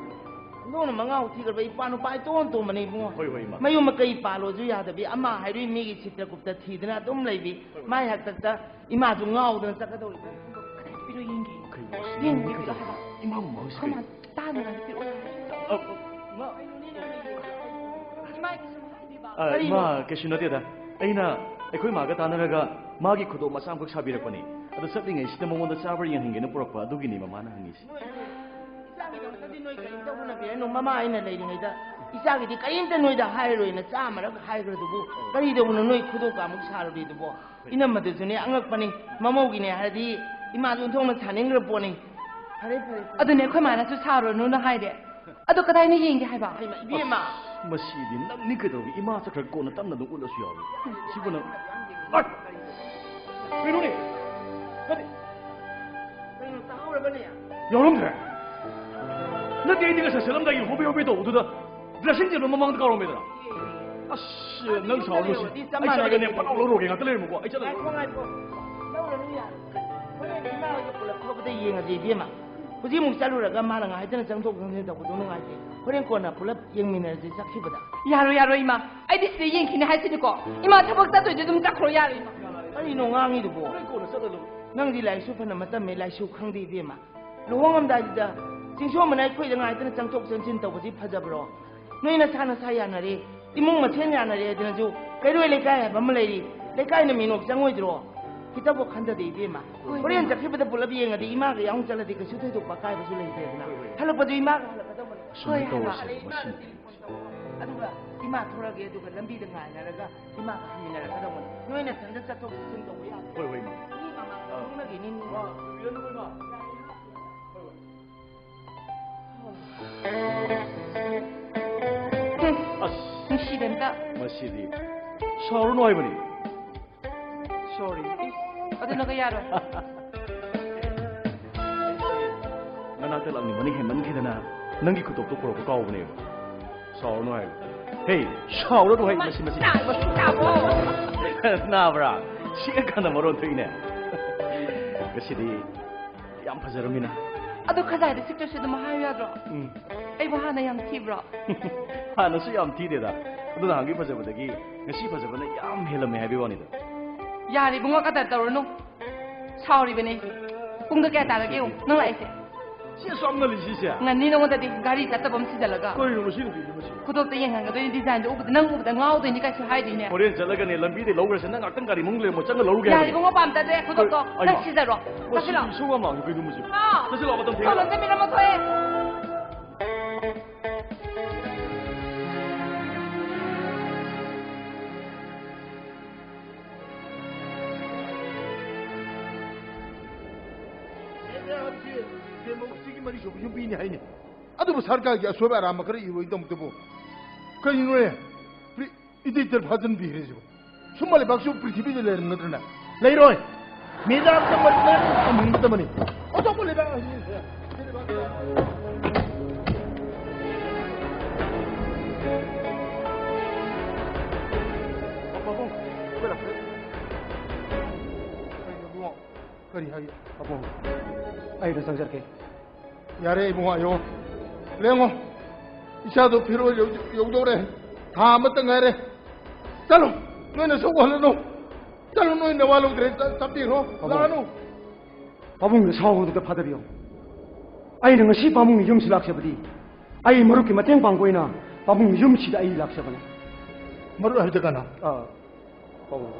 ꯂꯣꯟꯅ ꯃꯉꯥꯎ ꯊꯤꯈ꯭ꯔꯕ ꯏꯄꯥ ꯅꯨꯄꯥ ꯏꯇꯣꯟ ꯇꯣꯟꯕꯅꯦ ꯏꯕꯨꯡꯉꯣ꯫ ꯍꯣꯏ, ꯍꯣꯏ, ꯏꯃꯥ꯫ ꯃꯌꯨꯝ ꯃꯀꯩ ꯄꯥꯜꯂꯣꯁꯨ ꯌꯥꯗꯕꯤ, ꯑꯃ ꯍꯥꯏꯔꯨꯏ ꯃꯤꯒꯤ ꯁꯤꯇ꯭ꯔꯀꯨꯞꯇ ꯊꯤꯗꯅ ꯑꯗꯨꯝ ꯂꯩꯕꯤ꯫ ꯍꯣꯏ, ꯍꯣꯏ꯫ ꯃꯥꯏ ꯍꯥꯛꯇꯛꯇ ꯏꯃꯥꯁꯨ ꯉꯥꯎꯗꯅ ꯆꯠꯀꯗꯧꯔꯤꯕꯅꯤ꯫ ꯀꯗꯥꯏꯗ ꯄꯤꯔꯣ ꯌꯦꯡꯒꯦ꯫ ꯀꯩꯅꯣ? ꯌꯦꯡꯒꯦ ꯄꯤꯔꯣ ꯍꯥꯏꯕ꯫ ꯏꯃꯥ ꯃꯃꯥ ꯍꯣꯏꯁꯦ ꯈꯣꯏ ꯃꯥ ꯀꯩꯅꯣ? ꯇꯥꯅꯕ ꯄꯤꯔꯛꯑꯣ ꯍꯥꯏꯕ꯫ ꯑ, ꯏꯃꯥ꯫ ꯏꯃꯥ, ꯀꯩꯁꯨ ꯍꯥꯏꯗꯦꯕ꯫ ꯑ, ꯀꯔꯤꯅꯣ? ꯏꯃꯥ, ꯀꯩꯁꯨ ꯅꯠꯇꯦꯗ꯫ ꯑꯩꯅ ꯑꯩꯈꯣꯏ ꯃꯥꯒ ꯇꯥꯟꯅꯔꯒ ꯃꯥꯒꯤ ꯈꯨꯗꯣꯞ ꯃꯆꯥ ꯑꯃꯈꯛ ꯁꯥꯕꯤꯔꯛꯄꯅꯤ꯫ ꯑꯗꯣ ꯆꯠꯂꯤꯉꯩꯁꯤꯗ ꯃꯉꯣꯟꯗ ꯆꯥꯕ꯭ꯔꯥ ꯌꯦꯡꯍꯟꯒꯦꯅ ꯄꯨꯔꯛꯄ, ꯑꯗꯨꯒꯤꯅꯤ ꯃꯃꯥꯅ ꯍꯪꯉꯤꯁꯦ꯫ ꯅꯣꯏ, ꯏꯆꯥꯒꯤꯗꯃꯛꯇꯗꯤ ꯅꯣꯏ ꯀꯔꯤꯝꯇ ꯍꯣꯠꯅꯕꯤꯔꯅꯨ꯫ ꯃꯃꯥ ꯑꯩꯅ ꯂꯩꯔꯤꯉꯩꯗ ꯏꯆꯥꯒꯤꯗꯤ ꯀꯔꯤꯝꯇ ꯅꯣꯏꯗ ꯍꯥꯏꯔꯣꯏꯅ ꯆꯥꯝꯃꯔꯛ ꯍꯥꯏꯈ꯭ꯔꯗꯨꯕꯨ ꯀꯔꯤꯗꯧꯕꯅꯣ ꯅꯣꯏ ꯈꯨꯗꯣꯞ ꯀꯥꯃꯨꯛ ꯁꯥꯔꯨꯔꯤꯗꯨꯕꯣ? ꯏꯅꯝꯃꯗꯨꯁꯨꯅꯦ ꯑꯉꯛꯄꯅꯤ꯫ ꯃꯃꯧꯒꯤꯅꯦ ꯍꯥꯏꯔꯗꯤ ꯏꯃꯥꯁꯨ ꯑꯣꯟꯊꯣꯛꯅ ꯁꯥꯅꯤꯡꯈ꯭ꯔ ꯄꯣꯠꯅꯤ꯫ ꯐꯔꯦ, ꯐꯔꯦ, ꯐꯔꯦ꯫ ꯑꯗꯨꯅꯦ ꯑꯩꯈꯣꯏ ꯃꯥꯅꯁꯨ ꯁꯥꯔꯨꯔꯅꯨꯅ ꯍꯥꯏꯔꯦ꯫ ꯑꯗꯣ ꯀꯗꯥꯏꯅ ꯌꯦꯡꯒꯦ ꯍꯥꯏꯕ? ꯍꯩꯃꯥ, ꯏꯕꯦꯝꯃ꯫ ꯑꯁ, ꯃꯁꯤꯗꯤ ꯅꯪꯅꯤ ꯀꯩꯗꯧꯔꯤ? ꯏꯃꯥ ꯆꯠꯈ꯭ꯔꯒ ꯀꯣꯟꯅ ꯇꯞꯅ ꯑꯗꯨꯝ ꯎꯠꯂꯁꯨ ꯌꯥꯎꯏ꯫ ꯁꯤꯕꯨ ꯅꯪ꯫ ꯑꯁ! ꯀꯩꯅꯣꯅꯦ? ꯀꯔꯤ? ꯀꯩꯅꯣ ꯇꯥꯍꯧꯔꯕꯅꯦ? ꯌꯥꯎꯔꯝꯗ꯭ꯔꯦ? ꯅꯠꯇꯦ, ꯑꯩꯗꯤ ꯉꯁꯥꯏ ꯆꯠꯂꯝꯗꯥꯏꯒꯤ ꯍꯣꯕꯦ ꯍꯣꯕꯦ ꯇꯧꯕꯗꯨꯗ dressing table ꯃꯃꯥꯡꯗ ꯀꯥꯎꯔꯝꯃꯦꯗꯅ꯫ ꯑꯁ, ꯅꯪ ꯁꯥꯎꯔꯅꯨ ꯁꯤ꯫ ꯆꯞ ꯑꯩ ꯆꯠꯂꯒꯅꯦ ꯃꯥꯟꯅꯔꯦ꯫ ꯄꯠ ꯂꯥꯎ ꯂꯧꯔꯨꯔꯒꯦ, ꯉꯥꯛꯇ ꯂꯩꯔꯝꯃꯨꯀꯣ꯫ ꯑꯩ ꯆꯠꯂꯒꯦ꯫ ꯉꯥꯏꯈꯣ, ꯉꯥꯏꯈꯣ꯫ ꯂꯧꯔꯅꯨ ꯌꯥꯔꯦ꯫ ꯍꯣꯔꯦꯟ ꯏꯃꯥ ꯍꯣꯏꯒ ꯄꯨꯂꯞ ꯊꯣꯛꯄꯗ ꯌꯦꯡꯉꯁꯦ, ꯏꯕꯦꯝꯃ꯫ ꯍꯧꯖꯤꯛ ꯑꯃꯨꯛ ꯆꯠꯂꯨꯔꯒ ꯃꯥꯅ ꯉꯥꯏꯗꯅ ꯆꯪꯊꯣꯛ ꯆꯪꯁꯤꯟ ꯇꯧꯕꯗꯣ ꯅꯨꯡꯉꯥꯏꯇꯦ꯫ ꯍꯣꯔꯦꯟ ꯀꯣꯟꯅ ꯄꯨꯂꯞ ꯌꯦꯡꯃꯤꯟꯅꯔꯁꯤ ꯆꯠꯈꯤꯕꯗ꯫ ꯌꯥꯔꯣꯏ, ꯌꯥꯔꯣꯏ, ꯏꯃꯥ꯫ ꯑꯩꯗꯤ ꯁꯤꯗ ꯌꯦꯡꯈꯤꯅꯤ ꯍꯥꯏꯁꯤꯗꯤꯀꯣ꯫ ꯏꯃꯥ, ꯊꯕꯛ ꯆꯠꯇꯣꯏꯗꯤ ꯑꯗꯨꯝ ꯆꯠꯈ꯭ꯔꯣ, ꯌꯥꯔꯣꯏ, ꯏꯃꯥ꯫ ꯀꯔꯤꯅꯣ ꯉꯥꯡꯉꯤꯗꯨꯕꯣ? ꯍꯣꯔꯦꯟ ꯀꯣꯟꯅ ꯆꯠꯂ ꯂꯣꯏꯔꯦ꯫ ꯅꯪꯗꯤ ꯂꯥꯏꯔꯤꯛꯁꯨ ꯐꯅ ꯃꯇꯝꯃꯦ, ꯂꯥꯏꯁꯨ ꯈꯪꯗꯦ, ꯏꯕꯦꯝꯃ꯫ ꯂꯨꯍꯣꯡꯉꯝꯗꯥꯏꯗꯨꯗ ꯆꯤꯡꯁꯣꯝꯕꯅ ꯑꯩꯈꯣꯏꯗ ꯉꯥꯏꯗꯅ ꯆꯪꯊꯣꯛ ꯆꯪꯁꯤꯟ ꯇꯧꯕꯁꯤ ꯐꯖꯕ꯭ꯔꯣ? ꯅꯣꯏ ꯅꯁꯥ ꯅꯁꯥ ꯌꯥꯅꯔꯦ, ꯏꯃꯨꯡ ꯃꯁꯦꯟ ꯌꯥꯅꯔꯦ ꯍꯥꯏꯗꯅꯁꯨ ꯀꯩꯔꯣꯏ ꯂꯩꯀꯥꯏ ꯍꯥꯏꯕ ꯑꯃ ꯂꯩꯔꯤ, ꯂꯩꯀꯥꯏꯅ ꯃꯤꯅꯣꯛ ꯆꯪꯉꯣꯏꯗ꯭ꯔꯣ? ꯈꯤꯇꯕꯨ ꯈꯟꯊꯗꯦ, ꯏꯕꯦꯝꯃ꯫ ꯍꯣꯏ, ꯍꯣꯔꯦꯟ ꯏꯃꯥ꯫ ꯆꯠꯈꯤꯕꯗ ꯄꯨꯂꯞ ꯌꯦꯡꯉꯗꯤ ꯏꯃꯥꯒ ꯌꯥꯎꯅ ꯆꯠꯂꯗꯤ ꯀꯩꯁꯨ ꯊꯣꯏꯗꯣꯛꯄ ꯑꯀꯥꯏꯕꯁꯨ ꯂꯩꯇ꯭ꯔꯦꯗꯅ꯫ ꯍꯣꯏ, ꯍꯣꯏ꯫ ꯍꯜꯂꯛꯄꯁꯨ ꯏꯃꯥꯒ ꯍꯜꯂꯛꯀꯗꯧꯕꯅꯤ꯫ ꯑꯁꯨꯃꯥꯏꯅ ꯍꯣꯏ, ꯍꯥꯏꯕ꯫ ꯇꯧꯔꯁꯦ, ꯃꯁꯤ꯫ ꯑꯗꯨꯒ ꯏꯃꯥ ꯊꯣꯔꯛꯑꯒꯦ, ꯑꯗꯨꯒ ꯂꯝꯕꯤꯗ ꯉꯥꯏꯅꯔꯒ ꯏꯃꯥꯒ ꯍꯟꯃꯤꯟꯅꯔꯛꯀꯗꯧꯕꯅꯤ꯫ ꯅꯣꯏ ꯅꯊꯟꯗ ꯆꯠꯊꯣꯛ ꯆꯠꯁꯤꯟ ꯇꯧꯕ ꯌꯥꯗꯦ꯫ ꯍꯣꯏ, ꯍꯣꯏ, ꯏꯃꯥ꯫ ꯃꯤ ꯃꯃꯥꯡꯗ ꯑꯥ꯫ ꯊꯣꯛꯅꯈꯤꯅꯤ, ꯅꯨꯡꯉꯥꯏ꯫ ꯑꯥ, ꯌꯦꯡꯉꯨꯀꯣ, ꯏꯃꯥ꯫ ꯍꯣꯏ, ꯍꯣꯏ꯫ ꯑꯁ꯫ ꯅꯨꯡꯁꯤꯗꯦ ꯑꯝꯇ꯫ ꯃꯁꯤꯗꯤ ꯁꯥꯎꯔꯅꯨ ꯍꯥꯏꯕꯅꯤ꯫ Sorry꯫ ꯑꯗꯨꯅꯒ ꯌꯥꯔꯣꯏ꯫ ꯅꯅꯥꯛꯇ ꯂꯥꯛꯅꯤꯡꯕꯅ ꯍꯦꯟꯃꯟꯈꯤꯗꯅ ꯅꯪꯒꯤ ꯈꯨꯇꯣꯛꯇꯣ ꯄꯨꯔꯛꯄ ꯀꯥꯎꯕꯅꯦꯕ꯫ ꯁꯥꯎꯔꯅꯨ ꯍꯥꯏꯕ꯫ ꯍꯦ, ꯁꯥꯎꯔꯅꯨ ꯍꯥꯏ, ꯃꯁꯤ, ꯃꯁꯤ꯫ ꯅꯥꯕ꯭ꯔꯣ? ꯅꯥꯕ꯭ꯔꯥ? ꯁꯤꯛꯑꯀꯥꯟꯗ ꯃꯔꯣꯟ ꯊꯣꯛꯏꯅꯦ꯫ ꯉꯁꯤꯗꯤ ꯌꯥꯝ ꯐꯖꯔꯝꯃꯤꯅ꯫ ꯑꯗꯨ ꯈꯖꯥꯏꯗ ꯁꯤꯛꯇ꯭ꯔꯁꯨ ꯑꯗꯨꯝ ꯍꯥꯏꯌꯨ ꯌꯥꯗ꯭ꯔꯣ? ꯎꯝ꯫ ꯑꯩꯕꯨ ꯍꯥꯟꯅ ꯌꯥꯝ ꯊꯤꯕ꯭ꯔꯣ? ꯍꯥꯟꯅꯁꯨ ꯌꯥꯝ ꯊꯤꯗꯦꯗ꯫ ꯑꯗꯨ ꯅꯍꯥꯟꯒꯤ ꯐꯖꯕꯗꯒꯤ ꯉꯁꯤ ꯐꯖꯕꯅ ꯌꯥꯝ ꯍꯦꯜꯂꯝꯃꯦ ꯍꯥꯏꯕꯒꯤ ꯋꯥꯅꯤꯗ꯫ ꯌꯥꯔꯦ ꯏꯕꯨꯡꯉꯣ, ꯀꯗꯔ ꯇꯧꯔꯅꯨ꯫ ꯁꯥꯎꯔꯤꯕꯅꯦ ꯑꯩꯁꯦ꯫ ꯄꯨꯡꯗꯣ ꯀꯌꯥ ꯇꯥꯔꯒꯦ ꯌꯦꯡꯉꯨ, ꯅꯪ ꯂꯥꯛꯏꯁꯦ꯫ ꯁꯤ ꯑꯁꯨꯛ ꯌꯥꯝ ꯉꯜꯂꯤꯁꯤꯁꯦ? ꯉꯟꯅꯤ ꯅꯉꯣꯟꯗꯗꯤ, ꯒꯥꯔꯤ ꯆꯠꯇꯕ ꯑꯃ ꯁꯤꯖꯜꯂꯒ꯫ ꯀꯩꯅꯣ ꯃꯁꯤ ꯅꯨꯄꯤꯁꯦ ꯃꯁꯤ? ꯈꯨꯗꯣꯞꯇ ꯌꯦꯡꯍꯟꯒꯗꯣꯏꯅꯤ, ꯗꯤꯖꯥꯏꯟꯗꯣ ꯎꯕꯗ, ꯅꯪ ꯎꯕꯗ ꯉꯥꯎꯗꯣꯏꯅꯤ ꯀꯥꯏꯁꯨ ꯍꯥꯏꯗꯣꯏꯅꯦ꯫ ꯍꯣꯔꯦꯟ ꯆꯠꯂꯒꯅꯦ, ꯂꯝꯕꯤꯗꯩ ꯂꯧꯈ꯭ꯔꯁꯦ, ꯅꯪ ꯉꯥꯛꯇꯪ ꯒꯥꯔꯤ ꯃꯅꯨꯡ ꯂꯩꯔꯝꯃꯣ, ꯆꯪꯉ ꯂꯧꯔꯨꯒꯦ ꯌꯥꯔꯦ ꯍꯥꯏꯕꯅꯦ꯫ ꯏꯕꯨꯡꯉꯣ, ꯄꯥꯝꯖꯗ꯭ꯔꯦ ꯈꯨꯗꯣꯞꯇꯣ꯫ ꯑꯩ ꯅꯪ ꯃꯥ-, ꯁꯤꯖꯔꯣ꯫ ꯃꯁꯤ ꯆꯠꯁꯤꯜꯂꯣ꯫ ꯏꯁꯧ ꯌꯥꯝ ꯂꯥꯡꯉꯤ ꯀꯩꯅꯣ ꯃꯁꯤ? ꯑꯥ꯫ ꯆꯠꯁꯤꯜꯂꯣ, ꯃꯇꯝ ꯊꯦꯡꯉꯦ꯫ ꯁꯣꯂꯣꯟꯁꯦ ꯃꯤꯅꯝ ꯑꯃ ꯊꯣꯛꯑꯦ꯫ ꯁꯤꯒꯤ ꯃꯔꯤ ꯁꯨꯕ ꯌꯨꯝꯕꯤꯅꯤ ꯍꯥꯏꯅꯤ꯫ ꯑꯗꯨꯕꯨ ꯁꯔꯀꯥꯔꯒꯤ ꯑꯁꯣꯏꯕ ꯑꯔꯥꯟꯕ ꯈꯔ ꯏꯔꯣꯏꯗꯃꯛꯇꯕꯨ ꯀꯔꯤꯅꯣꯍꯦ? ꯄ꯭ꯔꯤ-, ꯏꯗꯤꯛꯇꯔ ꯐꯥꯖꯤꯟꯕꯤꯈ꯭ꯔꯦ ꯁꯤꯕꯨ꯫ ꯁꯨꯝꯕ ꯂꯩꯕꯥꯛꯁꯤꯕꯨ ꯄ꯭ꯔꯤꯊꯤꯕꯤꯗ ꯂꯩꯔꯝꯒꯗ꯭ꯔꯅꯦ? ꯂꯩꯔꯣꯏ꯫ ꯃꯦꯗꯥꯝ ꯆꯪꯕ ꯂꯩꯔꯝꯒꯗꯕꯅꯤ꯫ ꯑꯇꯣꯞꯄ ꯂꯩꯕꯥꯛ ꯑꯁꯤ ꯄꯥꯕꯨꯡ, ꯑꯩꯈꯣꯏ ꯂꯥꯛꯄꯗ ꯀꯩꯅꯣ ꯏꯕꯨꯡꯉꯣ? ꯀꯔꯤ ꯍꯥꯏ? ꯄꯥꯕꯨꯡ, ꯑꯩ ꯑꯗꯨ ꯆꯪꯖꯔꯛꯀꯦ꯫ ꯌꯥꯔꯦ ꯏꯕꯨꯡꯉꯣ, ꯑꯌꯣ, ꯂꯦꯡꯉꯣ꯫ ꯏꯆꯥꯗꯣ ꯐꯤꯔꯣꯜ ꯌꯧ-, ꯌꯧꯗꯧꯔꯦ꯫ ꯊꯥ ꯑꯃꯇ ꯉꯥꯏꯔꯦ꯫ ꯆꯠꯂꯣ, ꯅꯣꯏꯅ ꯁꯣꯛꯍꯜꯂꯅꯨ꯫ ꯆꯠꯂꯣ, ꯅꯣꯏ ꯅꯋꯥ ꯂꯧꯗ꯭ꯔꯦ꯫ ꯆ-, ꯆꯠꯄꯤꯈ꯭ꯔꯣ꯫ ꯄꯥꯕꯨꯡ꯫ ꯂꯥꯛꯑꯅꯨ꯫ ꯄꯥꯕꯨꯡꯅ ꯁꯥꯎꯕꯗꯨꯗ ꯐꯥꯗꯕꯤꯌꯣ꯫ ꯑꯩꯅ ꯉꯁꯤ ꯄꯥꯕꯨꯡꯒꯤ ꯌꯨꯝꯁꯤ ꯂꯥꯛꯆꯕꯗꯤ ꯑꯩ ꯃꯔꯨꯞꯀꯤ ꯃꯇꯦꯡ ꯄꯥꯡꯕ ꯑꯣꯏꯅ ꯄꯥꯕꯨꯡꯒꯤ ꯌꯨꯝꯁꯤꯗ ꯑꯩ ꯂꯥꯛꯆꯕꯅꯤ꯫ ꯃꯔꯨꯞ ꯍꯥꯏꯕꯗꯤ ꯀꯅꯥ? ꯑꯥ, ꯄꯥꯕꯨꯡ꯫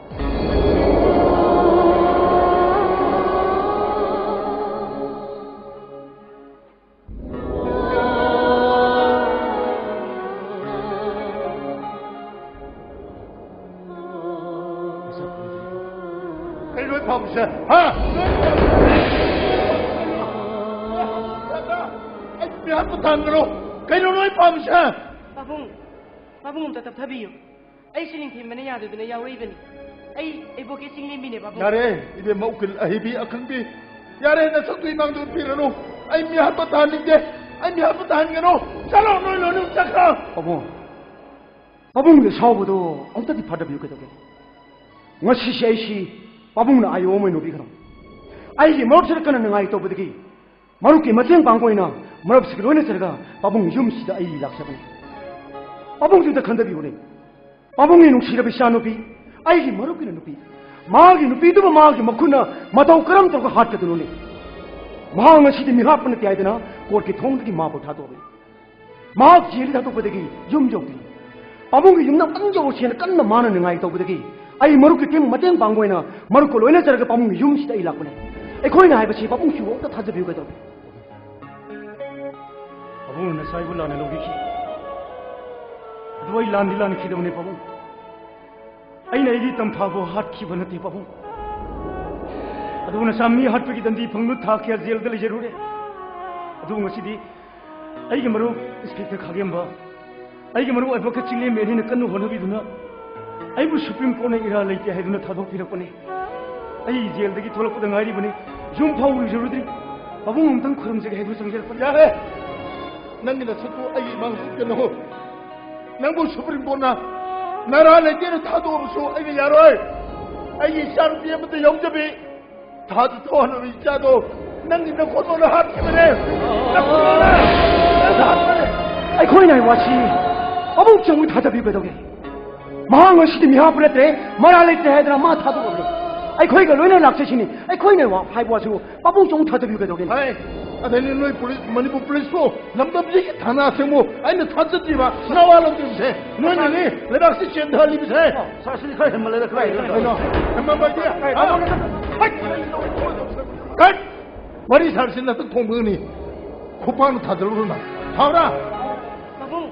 ꯀꯩꯅꯣ ꯅꯣꯏ ꯄꯥꯝꯃꯤꯁꯦ? ꯍꯥ? ꯑꯩ ꯃꯤꯍꯥꯠꯄ ꯇꯥꯍꯟꯒꯅꯣ꯫ ꯀꯩꯅꯣ ꯅꯣꯏ ꯄꯥꯝꯃꯤꯁꯦ? ꯄꯥꯕꯨꯡ, ꯄꯥꯕꯨꯡ ꯑꯝꯇ ꯇꯞꯊꯕꯤꯌꯨ꯫ ꯑꯩꯁꯨ ꯅꯤꯡꯊꯤꯡꯕꯅ ꯌꯥꯗꯗꯅ ꯌꯥꯎꯔꯛꯏꯕꯅꯤ꯫ ꯑꯩ ꯏꯕꯣꯛꯀꯤ ꯆꯤꯡꯂꯦꯝꯕꯤꯅꯦ, ꯄꯥꯕꯨꯡ꯫ ꯌꯥꯔꯦ, ꯏꯕꯦꯝꯃ, ꯎꯀꯤꯜ ꯑꯍꯩꯕꯤ ꯑꯈꯪꯕꯤ꯫ ꯌꯥꯔꯦ, ꯅꯁꯛꯇꯨ ꯏꯃꯥꯡꯗ ꯎꯠꯄꯤꯔꯅꯨ꯫ ꯑꯩ ꯃꯤꯍꯥꯠꯄ ꯇꯥꯍꯟꯅꯤꯡꯗꯦ꯫ ꯑꯩ ꯃꯤꯍꯥꯠꯄ ꯇꯥꯍꯟꯒꯅꯨ꯫ ꯆꯠꯂꯣ, ꯅꯣꯏ ꯂꯣꯏꯅꯃꯛ ꯆꯠꯈ꯭ꯔꯣ꯫ ꯄꯥꯕꯨꯡ, ꯄꯥꯕꯨꯡꯒꯤ ꯁꯥꯎꯕꯗꯣ ꯑꯃꯨꯛꯇꯗꯤ ꯐꯥꯗꯕꯤꯌꯨ ꯀꯩꯗꯧꯒꯦ? ꯉꯁꯤꯁꯦ ꯑꯩꯁꯤ ꯄꯥꯕꯨꯡꯅ ꯑꯥꯏ ꯑꯣ ꯑꯃ ꯑꯣꯏꯅ ꯎꯕꯤꯈ꯭ꯔꯣ꯫ ꯑꯩꯒꯤ ꯃꯔꯨꯞꯁꯤꯗ ꯀꯟꯅ ꯅꯤꯡꯉꯥꯏ ꯇꯧꯕꯗꯒꯤ ꯃꯔꯨꯞꯀꯤ ꯃꯇꯦꯡ ꯄꯥꯡꯕ ꯑꯣꯏꯅ ꯃꯔꯨꯞꯁꯤꯒ ꯂꯣꯏꯅꯖꯔꯒ ꯄꯥꯕꯨꯡꯒꯤ ꯌꯨꯝꯁꯤꯗ ꯑꯩ ꯂꯥꯛꯆꯕꯅꯤ꯫ ꯄꯥꯕꯨꯡꯁꯤꯗ ꯈꯟꯊꯕꯤꯌꯨꯅꯦ꯫ ꯄꯥꯕꯨꯡꯒꯤ ꯅꯨꯡꯁꯤꯔꯕ ꯏꯆꯥ ꯅꯨꯄꯤ, ꯑꯩꯒꯤ ꯃꯔꯨꯞꯀꯤꯅ ꯅꯨꯄꯤ, ꯃꯥꯒꯤ ꯅꯨꯄꯤꯗꯨꯕꯨ ꯃꯥꯒꯤ ꯃꯈꯨꯠꯅ ꯃꯇꯧ ꯀꯔꯝ ꯇꯧꯔꯒ ꯍꯥꯠꯀꯗꯣꯏꯅꯣꯅꯦ? ꯃꯍꯥꯛ ꯉꯁꯤꯗꯤ ꯃꯤꯍꯥꯠꯄ ꯅꯠꯇꯦ ꯍꯥꯏꯗꯅ ꯀꯣꯔꯠꯀꯤ ꯊꯣꯡꯗꯒꯤ ꯃꯥꯕꯨ ꯊꯥꯗꯣꯛꯑꯦ꯫ ꯃꯍꯥꯛ ꯖꯦꯜꯗ ꯊꯥꯗꯣꯛꯄꯗꯒꯤ ꯌꯨꯝ ꯌꯧꯗ꯭ꯔꯤ꯫ ꯄꯥꯕꯨꯡꯒꯤ ꯌꯨꯝꯗ ꯑꯃꯨꯛꯇꯪ ꯌꯧꯔꯁꯦꯅ ꯀꯟꯅ ꯃꯥꯅ ꯅꯤꯡꯉꯥꯏ ꯇꯧꯕꯗꯒꯤ ꯑꯩ ꯃꯔꯨꯞꯀꯤ ꯇꯦꯡ ꯃꯇꯦꯡ ꯄꯥꯡꯕ ꯑꯣꯏꯅ ꯃꯔꯨꯞꯀ ꯂꯣꯏꯅꯖꯔꯒ ꯄꯥꯕꯨꯡꯒꯤ ꯌꯨꯝꯁꯤꯗ ꯑꯩ ꯂꯥꯛꯄꯅꯦ꯫ ꯑꯩꯈꯣꯏꯅ ꯍꯥꯏꯕꯁꯤ ꯄꯥꯕꯨꯡꯁꯤꯕꯨ ꯑꯝꯇ ꯊꯥꯖꯕꯤꯌꯨ ꯀꯩꯗꯧꯔꯦ? ꯄꯥꯕꯨꯡꯅ ꯅꯆꯥ ꯑꯩꯕꯨ ꯂꯥꯟꯅ ꯂꯧꯕꯤꯈꯤ꯫ ꯑꯗꯨ ꯑꯩ ꯂꯥꯟꯗꯤ ꯂꯥꯟꯈꯤꯗꯕꯅꯦ ꯄꯥꯕꯨꯡ꯫ ꯑꯩꯅ ꯑꯩꯒꯤ ꯇꯝꯐꯥꯕꯨ ꯍꯥꯠꯈꯤꯕ ꯅꯠꯇꯦ ꯄꯥꯕꯨꯡ꯫ ꯑꯗꯨꯕꯨ ꯅꯆꯥ ꯃꯤ ꯍꯥꯠꯄꯒꯤ ꯗꯟꯗꯤ ꯐꯪꯗꯨꯅ ꯊꯥ ꯀꯌꯥ ꯖꯦꯜꯗ ꯂꯩꯖꯔꯨꯔꯦ꯫ ꯑꯗꯨꯕꯨ ꯉꯁꯤꯗꯤ ꯑꯩꯒꯤ ꯃꯔꯨꯞ ꯏꯟꯁꯄꯦꯛꯇꯔ ꯈꯥꯒꯦꯝꯕ, ꯑꯩꯒꯤ ꯃꯔꯨꯞ ꯑꯣꯏꯕ ꯀꯛꯆꯤꯡ ꯑꯦꯝ ꯑꯦꯜ ꯑꯦꯅ ꯀꯟꯅ ꯍꯣꯠꯅꯕꯤꯗꯨꯅ ꯑꯩꯕꯨ ꯁꯨꯄ꯭ꯔꯤꯝ ꯀꯣꯔꯠꯅ ꯏꯔꯥ ꯂꯩꯇꯦ ꯍꯥꯏꯗꯨꯅ ꯊꯥꯗꯣꯛꯄꯤꯔꯛꯄꯅꯤ꯫ ꯑꯩ ꯖꯦꯜꯗꯒꯤ ꯊꯣꯛꯂꯛꯄꯗ ꯉꯥꯏꯔꯤꯕꯅꯤ, ꯌꯨꯝ ꯐꯥꯎ ꯂꯨꯖꯔꯨꯗ꯭ꯔꯤ꯫ ꯄꯥꯕꯨꯡ ꯑꯃꯨꯛꯇꯪ ꯈꯨꯔꯨꯝꯖꯒꯦ ꯍꯥꯏꯗꯨꯅ ꯆꯪꯖꯔꯛꯄꯅꯤ꯫ ꯌꯥꯔꯦ, ꯅꯪꯒꯤ ꯅꯁꯛꯇꯨ ꯑꯩꯒꯤ ꯏꯃꯥꯡꯗ ꯎꯠꯀꯅꯨ꯫ ꯅꯪꯕꯨ ꯁꯨꯄ꯭ꯔꯤꯝ ꯀꯣꯔꯠꯅ ꯅꯔꯥ ꯂꯩꯇꯦꯅ ꯊꯥꯗꯣꯛꯑꯕꯁꯨ ꯑꯩꯅ ꯌꯥꯔꯣꯏ꯫ ꯑꯩꯒꯤ ꯏꯆꯥꯅꯨꯄꯤ ꯑꯃꯠꯇ ꯌꯥꯎꯖꯕꯤ, ꯊꯥꯗ ꯊꯣꯛꯍꯟꯅꯕ ꯏꯆꯥꯗꯣ ꯅꯪꯒꯤ ꯅꯈꯣꯟ ꯃꯈꯣꯟꯗꯣ ꯍꯥꯠꯈꯤꯕꯅꯦ꯫ ꯅꯈꯣꯟ ꯃꯈꯣꯟꯗꯣ ꯍꯥꯠꯈꯤꯕꯅꯦ꯫ ꯑꯩꯈꯣꯏꯅ ꯍꯥꯏ ꯋꯥꯁꯤ ꯄꯥꯕꯨꯡ ꯆꯧꯅ ꯊꯥꯖꯕꯤꯌꯨ ꯀꯩꯗꯧꯒꯦ? ꯃꯍꯥꯛ ꯉꯁꯤꯗꯤ ꯃꯤꯍꯥꯠꯄ ꯅꯠꯇ꯭ꯔꯦ, ꯃꯔꯥꯜ ꯂꯩꯇ꯭ꯔꯦ ꯍꯥꯏꯗꯅ ꯃꯥ ꯊꯥꯗꯣꯛꯑꯝꯃꯦ꯫ ꯑꯩꯈꯣꯏꯒ ꯂꯣꯏꯅ ꯂꯥꯛꯆꯁꯤꯅꯤ꯫ ꯑꯩꯈꯣꯏꯅ ꯋꯥ-, ꯍꯥꯏꯕ ꯋꯥꯁꯤꯕꯨ ꯄꯥꯕꯨꯡ ꯆꯧꯅ ꯊꯥꯖꯕꯤꯌꯨ ꯀꯩꯗꯧꯒꯦ? ꯍꯥꯏ, ꯑꯗꯩꯅꯤ ꯅꯣꯏ ꯄꯨꯂꯤꯁ, ꯃꯅꯤꯄꯨꯔ ꯄꯨꯂꯤꯁꯄꯨ ꯂꯝꯗꯝꯁꯤꯒꯤ ꯊꯥꯅꯥ ꯑꯁꯦꯡꯕ ꯑꯩꯅ ꯊꯥꯖꯗ꯭ꯔꯤꯕ ꯅꯋꯥ ꯂꯧꯗ꯭ꯔꯤꯕꯁꯦ ꯅꯣꯏꯅꯅꯤ ꯂꯩꯕꯥꯛꯁꯤ ꯆꯦꯟꯊꯍꯜꯂꯤꯕꯁꯦ꯫ ꯁꯥꯔ, ꯁꯤꯗꯤ ꯈꯔ ꯍꯦꯟꯃꯜꯂꯦꯗ, ꯈꯔ ꯍꯦꯟꯃꯜꯂꯦ꯫ ꯀꯩꯅꯣ? ꯍꯦꯟꯃꯟꯕ ꯍꯥꯏꯗꯤ? ꯀꯠ! ꯋꯥꯔꯤ ꯁꯥꯔꯁꯤ ꯅꯊꯛ ꯊꯣꯡꯕꯒꯅꯤ꯫ ꯈꯨꯄꯥꯛꯅ ꯊꯥꯖꯤꯜꯂꯨꯔꯣ ꯅꯪ꯫ ꯊꯥꯎꯔꯥ? ꯄꯥꯕꯨꯡ,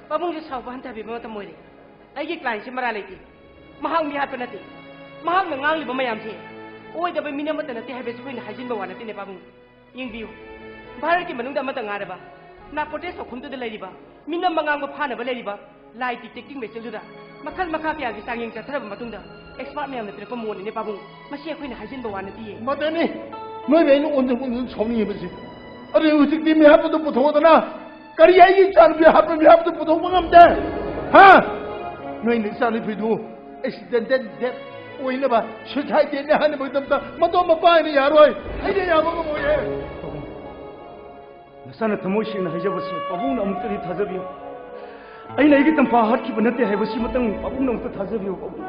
ꯄꯥꯕꯨꯡꯁꯦ ꯁꯥꯎꯕ ꯍꯟꯊꯕꯤꯕ ꯃꯇꯝ ꯑꯣꯏꯔꯦ꯫ ꯑꯩꯒꯤ ꯀ꯭ꯂꯥꯏꯟꯁꯦ ꯃꯔꯥꯜ ꯂꯩꯇꯦ꯫ ꯃꯍꯥꯛ ꯃꯤꯍꯥꯠꯄ ꯅꯠꯇꯦ꯫ ꯃꯍꯥꯛꯅ ꯉꯥꯡꯂꯤꯕ ꯃꯌꯥꯝꯁꯦ ꯑꯣꯏꯗꯕ ꯃꯤꯅꯝ ꯑꯃꯠꯇ ꯅꯠꯇꯦ ꯍꯥꯏꯕꯁꯤ ꯑꯩꯈꯣꯏꯅ ꯍꯥꯏꯖꯤꯟꯕ ꯋꯥ ꯅꯠꯇꯦꯅꯦ ꯄꯥꯕꯨꯡ꯫ ꯌꯦꯡꯕꯤꯌꯨ, ꯚꯥꯔꯠꯀꯤ ꯃꯅꯨꯡꯗ ꯑꯃꯠꯇ ꯉꯥꯏꯔꯕ ꯅꯥꯔꯀꯣꯇꯤꯛꯁ ꯆꯥꯛꯈꯨꯝꯗꯨꯗ ꯂꯩꯔꯤꯕ ꯃꯤꯅꯝ ꯃꯉꯥꯡꯕ ꯐꯥꯅꯕ ꯂꯩꯔꯤꯕ lie detecting machineꯗꯨꯗ ꯃꯈꯜ ꯃꯈꯥ ꯀꯌꯥꯒꯤ ꯆꯥꯡꯌꯦꯡ ꯆꯠꯊꯔꯕ ꯃꯇꯨꯡꯗ expert ꯃꯌꯥꯝꯅ ꯄꯤꯔꯛꯄ ꯃꯣꯠꯅꯤꯅꯦ ꯄꯥꯕꯨꯡ꯫ ꯃꯁꯤ ꯑꯩꯈꯣꯏꯅ ꯍꯥꯏꯖꯤꯟꯕ ꯋꯥ ꯅꯠꯇꯤꯌꯦ꯫ ꯃꯗꯨꯅꯤ ꯅꯣꯏꯕꯨ ꯑꯩꯅ ꯑꯣꯟꯁꯤꯟ ꯑꯣꯟꯁꯤꯟ ꯁꯥꯎꯅꯤꯡꯉꯤꯕꯁꯤ꯫ ꯑꯗꯨ ꯍꯧꯖꯤꯛꯇꯤ ꯃꯤꯍꯥꯠꯄꯗꯨ ꯄꯨꯊꯣꯛꯑꯗꯅ ꯀꯔꯤ ꯑꯩꯒꯤ ꯏꯆꯥꯅꯨꯄꯤ ꯍꯥꯠꯄ ꯃꯤꯍꯥꯠꯄꯗꯨ ꯄꯨꯊꯣꯛꯄ ꯉꯝꯗꯦ? ꯍꯥ? ꯅꯣꯏꯅ ꯏꯆꯥꯅꯨꯄꯤꯗꯨ accidental death ꯑꯣꯏꯅꯕ suicide deathꯅꯤ ꯍꯥꯏꯅꯕꯒꯤꯗꯃꯛꯇ ꯃꯇꯣꯝ ꯃꯄꯥ ꯍꯥꯏꯅ ꯌꯥꯔꯣꯏ꯫ ꯑꯩꯅ ꯌꯥꯕ ꯉꯝꯃꯣꯏꯌꯦ꯫ ꯅꯆꯥꯅ ꯊꯃꯣꯏ ꯁꯦꯡꯅ ꯍꯥꯏꯖꯕꯁꯤ ꯄꯥꯕꯨꯡꯅ ꯑꯃꯨꯛꯇꯗꯤ ꯊꯥꯖꯕꯤꯌꯨ꯫ ꯑꯩꯅ ꯑꯩꯒꯤ ꯇꯝꯐꯥ ꯍꯥꯠꯈꯤꯕ ꯅꯠꯇꯦ ꯍꯥꯏꯕꯁꯤꯃꯇꯪ ꯄꯥꯕꯨꯡꯅ ꯑꯃꯨꯛꯇ ꯊꯥꯖꯕꯤꯌꯨ, ꯄꯥꯕꯨꯡ꯫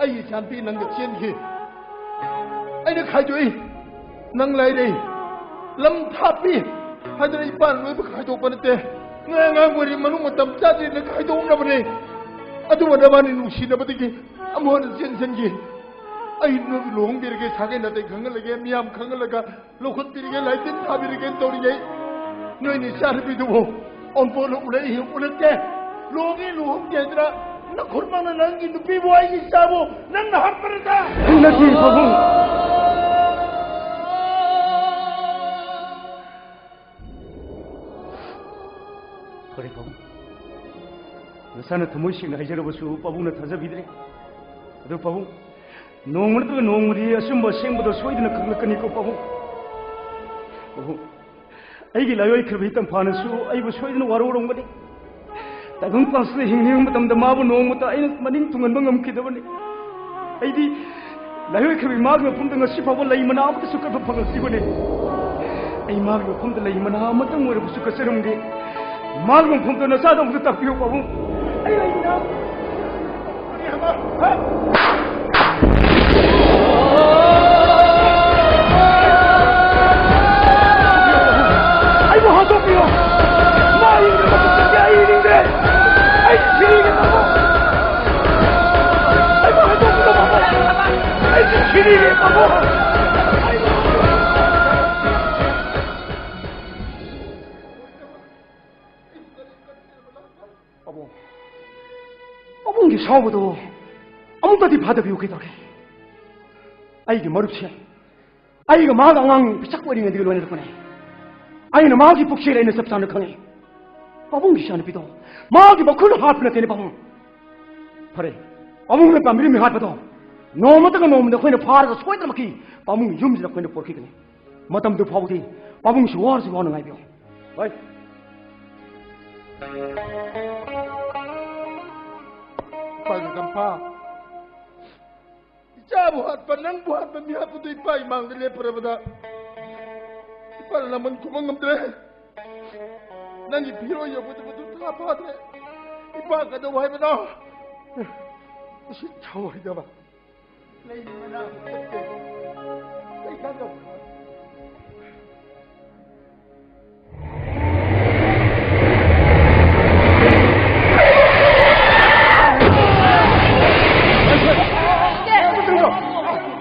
ꯑꯩꯒꯤ ꯏꯆꯥꯅꯨꯄꯤ ꯅꯪꯒ ꯆꯦꯟꯈꯤ꯫ ꯑꯩꯅ ꯈꯥꯏꯗꯣꯛꯏ꯫ ꯅꯪ ꯂꯥꯏꯔꯩ꯫ ꯂꯝ ꯊꯥꯞꯄꯤ ꯍꯥꯏꯗꯅ ꯏꯄꯥꯅ ꯂꯣꯏꯕ ꯈꯥꯏꯗꯣꯛꯄ ꯅꯠꯇꯦ꯫ ꯅꯣꯏ ꯑꯉꯥꯡ ꯑꯣꯏꯔꯤ ꯃꯅꯨꯡ ꯃꯇꯝ ꯆꯥꯗ꯭ꯔꯤꯅ ꯈꯥꯏꯗꯣꯛꯅꯕꯅꯦ꯫ ꯑꯗꯨꯕꯨ ꯅꯕꯥꯅꯤ ꯅꯨꯡꯁꯤꯅꯕꯗꯒꯤ ꯑꯃꯨꯛ ꯍꯟꯅ ꯆꯦꯟꯁꯤꯟꯈꯤ꯫ ꯑꯩ ꯅꯣꯏꯕꯨ ꯂꯨꯍꯣꯡꯕꯤꯔꯒꯦ, ꯁꯥꯒꯩ ꯅꯥꯇꯩ ꯈꯪꯍꯜꯂꯒꯦ, ꯃꯤꯌꯥꯝ ꯈꯪꯍꯜꯂꯒ ꯂꯧꯈꯠꯄꯤꯔꯒꯦ, ꯂꯥꯏꯇꯤꯟ ꯊꯥꯕꯤꯔꯒꯦꯅ ꯇꯧꯔꯤꯉꯩ ꯅꯣꯏꯅ ꯏꯆꯥꯅꯨꯄꯤꯗꯨꯕꯨ ꯑꯣꯟꯄꯣꯠꯅ ꯎꯔꯛꯏ, ꯎꯔꯛꯇꯦ꯫ ꯂꯨꯍꯣꯡꯉꯦ, ꯂꯨꯍꯣꯡꯗꯦ ꯍꯥꯏꯗꯅ ꯅꯈꯨꯠꯃꯛꯅ ꯅꯪꯒꯤ ꯅꯨꯄꯤꯕꯨ ꯑꯩꯒꯤ ꯏꯆꯥꯕꯨ ꯅꯪꯅ ꯍꯥꯠꯄ ꯅꯠꯇ꯭ꯔꯥ? ꯅꯠꯇꯦ, ꯄꯥꯕꯨꯡ꯫ ꯐꯔꯦ, ꯄꯥꯕꯨꯡ꯫ ꯅꯁꯥꯅ ꯊꯃꯣꯏ ꯁꯦꯡꯅ ꯍꯥꯏꯖꯔꯕꯁꯨ ꯄꯥꯕꯨꯡꯅ ꯊꯥꯖꯕꯤꯗ꯭ꯔꯦ꯫ ꯑꯗꯨ ꯄꯥꯕꯨꯡ, ꯅꯣꯡꯃ ꯅꯠꯇ꯭ꯔꯒ ꯅꯣꯡꯃꯗꯤ ꯑꯆꯨꯝꯕ ꯑꯁꯦꯡꯕꯗꯣ ꯁꯣꯏꯗꯅ ꯈꯪꯂꯛꯀꯅꯤꯀꯣ ꯄꯥꯕꯨꯡ꯫ ꯄꯥꯕꯨꯡ, ꯑꯩꯒꯤ ꯂꯥꯏꯑꯣꯏꯈ꯭ꯔꯕ ꯏꯇꯝꯐꯥꯅꯁꯨ ꯑꯩꯕꯨ ꯁꯣꯏꯗꯅ ꯋꯥꯔꯧꯔꯝꯒꯅꯤ꯫ ꯇꯥꯏꯕꯪ ꯄꯥꯟꯁꯤꯗ ꯍꯤꯡꯂꯤꯉꯩ ꯃꯇꯝꯗ ꯃꯥꯕꯨ ꯅꯣꯡꯃꯇ ꯑꯩꯅ ꯃꯅꯤꯡ ꯊꯨꯡꯍꯟꯕ ꯉꯝꯈꯤꯗꯕꯅꯤ꯫ ꯑꯩꯗꯤ ꯂꯥꯏꯑꯣꯏꯈ꯭ꯔꯕ ꯏꯃꯥꯒꯤ ꯃꯐꯝꯗ ꯉꯁꯤ ꯐꯥꯎꯕ ꯂꯩ ꯃꯅꯥ ꯑꯃꯠꯇꯁꯨ ꯀꯠꯄ ꯐꯪꯂꯛꯇ꯭ꯔꯤꯕꯅꯤ꯫ ꯑꯩ ꯏꯃꯥꯒꯤ ꯃꯐꯝꯗ ꯂꯩ ꯃꯅꯥ ꯑꯃꯇꯪ ꯑꯣꯏꯔꯕꯁꯨ ꯀꯠꯆꯔꯝꯒꯦ꯫ ꯏꯃꯥꯒꯤ ꯃꯐꯝꯗ ꯅꯆꯥꯗ ꯑꯃꯨꯛꯇ ꯇꯥꯛꯄꯤꯌꯨ, ꯄꯥꯕꯨꯡ꯫ ꯑꯩ ꯂꯩ ꯃꯅꯥ ꯑꯩꯕꯨ ꯍꯥꯠꯇꯣꯛꯄꯤꯌꯨ! ꯃꯥ ꯍꯤꯡꯗ꯭ꯔꯕ ꯃꯇꯨꯡꯗꯗꯤ ꯑꯩ ꯍꯤꯡꯗ꯭ꯔꯦ! ꯑꯩ ꯁꯤꯔꯦ, ꯄꯥꯕꯨꯡ! ꯑꯩꯕꯨ ꯍꯥꯠꯇꯣꯛꯄꯤꯌꯨ, ꯄꯥꯕꯨꯡ! ꯑꯩ ꯁꯤꯔꯦ, ꯄꯥꯕꯨꯡ! ꯄꯥꯕꯨꯡ, ꯄꯥꯕꯨꯡꯒꯤ ꯁꯥꯎꯕꯗꯣ ꯑꯃꯨꯛꯇꯗꯤ ꯐꯥꯗꯕꯤꯌꯨ, ꯀꯩꯗꯧꯔꯒꯦ? ꯑꯩꯒꯤ ꯃꯔꯨꯞꯁꯦ ꯑꯩꯒ ꯃꯥꯒ ꯑꯉꯥꯡ ꯄꯤꯁꯛ ꯑꯣꯏꯔꯤꯉꯩꯗꯒꯤ ꯂꯣꯏꯅꯔꯛꯄꯅꯦ꯫ ꯑꯩꯅ ꯃꯥꯒꯤ ꯄꯨꯛꯆꯦꯜ ꯑꯩꯅ ꯆꯞ ꯆꯥꯅ ꯈꯪꯉꯤ꯫ ꯄꯥꯕꯨꯡꯒꯤ ꯏꯆꯥꯅꯨꯄꯤꯗꯣ ꯃꯥꯒꯤ ꯃꯈꯨꯠꯅ ꯍꯥꯠꯄ ꯅꯠꯇꯦꯅꯦ, ꯄꯥꯕꯨꯡ꯫ ꯐꯔꯦ, ꯄꯥꯕꯨꯡꯅ ꯇꯝꯕꯤꯔꯝꯃꯤ ꯍꯥꯠꯄꯗꯣ ꯅꯣꯡꯃꯇꯒ ꯅꯣꯡꯃꯗ ꯑꯩꯈꯣꯏꯅ ꯐꯥꯔꯒ ꯁꯣꯏꯗꯅꯃꯛꯀꯤ ꯄꯥꯕꯨꯡꯒꯤ ꯌꯨꯝꯁꯤꯗ ꯑꯩꯈꯣꯏꯅ ꯄꯨꯔꯛꯈꯤꯒꯅꯤ꯫ ꯃꯇꯝꯗꯨ ꯐꯥꯎꯕꯗꯤ ꯄꯥꯕꯨꯡꯁꯨ ꯋꯥꯔꯁꯨ ꯋꯥꯅ ꯉꯥꯏꯕꯤꯌꯨ꯫ ꯍꯣꯏ꯫ ꯏꯄꯥꯒꯤ ꯀꯝꯄꯥ, ꯏꯆꯥꯕꯨ ꯍꯥꯠꯄ, ꯅꯪꯕꯨ ꯍꯥꯠꯄ, ꯃꯤ ꯍꯥꯠꯄꯗꯨ ꯏꯄꯥ ꯏꯃꯥꯡꯗ ꯂꯦꯞꯄꯨꯔꯕꯗ ꯏꯄꯥꯅ ꯂꯃꯟ ꯈꯨꯝꯕ ꯉꯝꯗ꯭ꯔꯦ꯫ ꯅꯪꯒꯤ ꯐꯤꯔꯣꯜ ꯌꯧꯒꯗꯕꯗꯨ ꯊꯥ ꯐꯥꯗ꯭ꯔꯦ꯫ ꯏꯄꯥ ꯀꯩꯗꯧ ꯍꯥꯏꯕꯅꯣ? ꯃꯁꯤ ꯊꯧꯑꯣꯏꯗꯕ꯫ ꯂꯩ ꯃꯅꯥ ꯀꯩ ꯀꯥꯟꯗꯕ?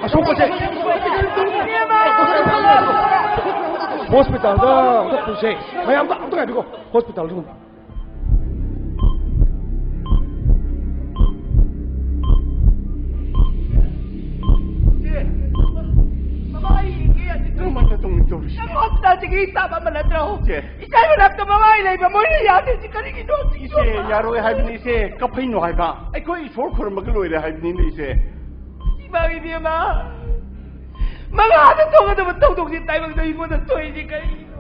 ꯑꯁꯣꯛꯄꯁꯦ ꯍꯣꯁꯄꯤꯇꯥꯜꯗ ꯑꯝꯇ ꯄꯨꯁꯦ꯫ ꯃꯌꯥꯝꯗ ꯑꯝꯇ ꯉꯥꯏꯕꯤꯀꯣ, ꯍꯣꯁꯄꯤꯇꯥꯜꯗ꯫ ꯏꯆꯦ, ꯃꯃꯥ, ꯑꯩ ꯌꯦꯡꯒꯦ ꯌꯥꯗꯦ꯫ ꯀꯔꯝꯍꯥꯏꯅ ꯇꯧꯅꯤ ꯇꯧꯔꯤꯁꯦ? ꯅꯪ ꯍꯣꯁꯄꯤꯇꯥꯜꯗꯒꯤ staff ꯑꯃ ꯅꯠꯇ꯭ꯔꯣ? ꯏꯆꯦ꯫ ꯏꯆꯥꯒꯤ ꯃꯅꯥꯛꯇ ꯃꯃꯥ ꯑꯩ ꯂꯩꯕ ꯃꯣꯏꯅ ꯌꯥꯗ꯭ꯔꯤꯁꯤ ꯀꯔꯤꯒꯤꯅꯣ? ꯏꯆꯦ, ꯌꯥꯔꯣꯏ ꯍꯥꯏꯕꯅꯤ ꯏꯆꯦ, ꯀꯞꯐꯩꯅꯣ ꯍꯥꯏꯕ? ꯑꯩꯈꯣꯏ ꯏꯁꯣꯔ ꯈꯨꯔꯨꯝꯃꯒ ꯂꯣꯏꯔꯦ ꯍꯥꯏꯕꯅꯤꯅꯦ ꯏꯆꯦ꯫ ꯏꯃꯥ ꯏꯕꯦꯝꯃ, ꯃꯉꯥꯗ ꯊꯣꯛꯀꯗꯕ ꯊꯧꯗꯣꯛꯁꯤ ꯇꯥꯏꯕꯪꯗ ꯑꯩꯉꯣꯟꯗ ꯊꯣꯛꯏꯁꯤ ꯀꯔꯤꯒꯤꯅꯣ?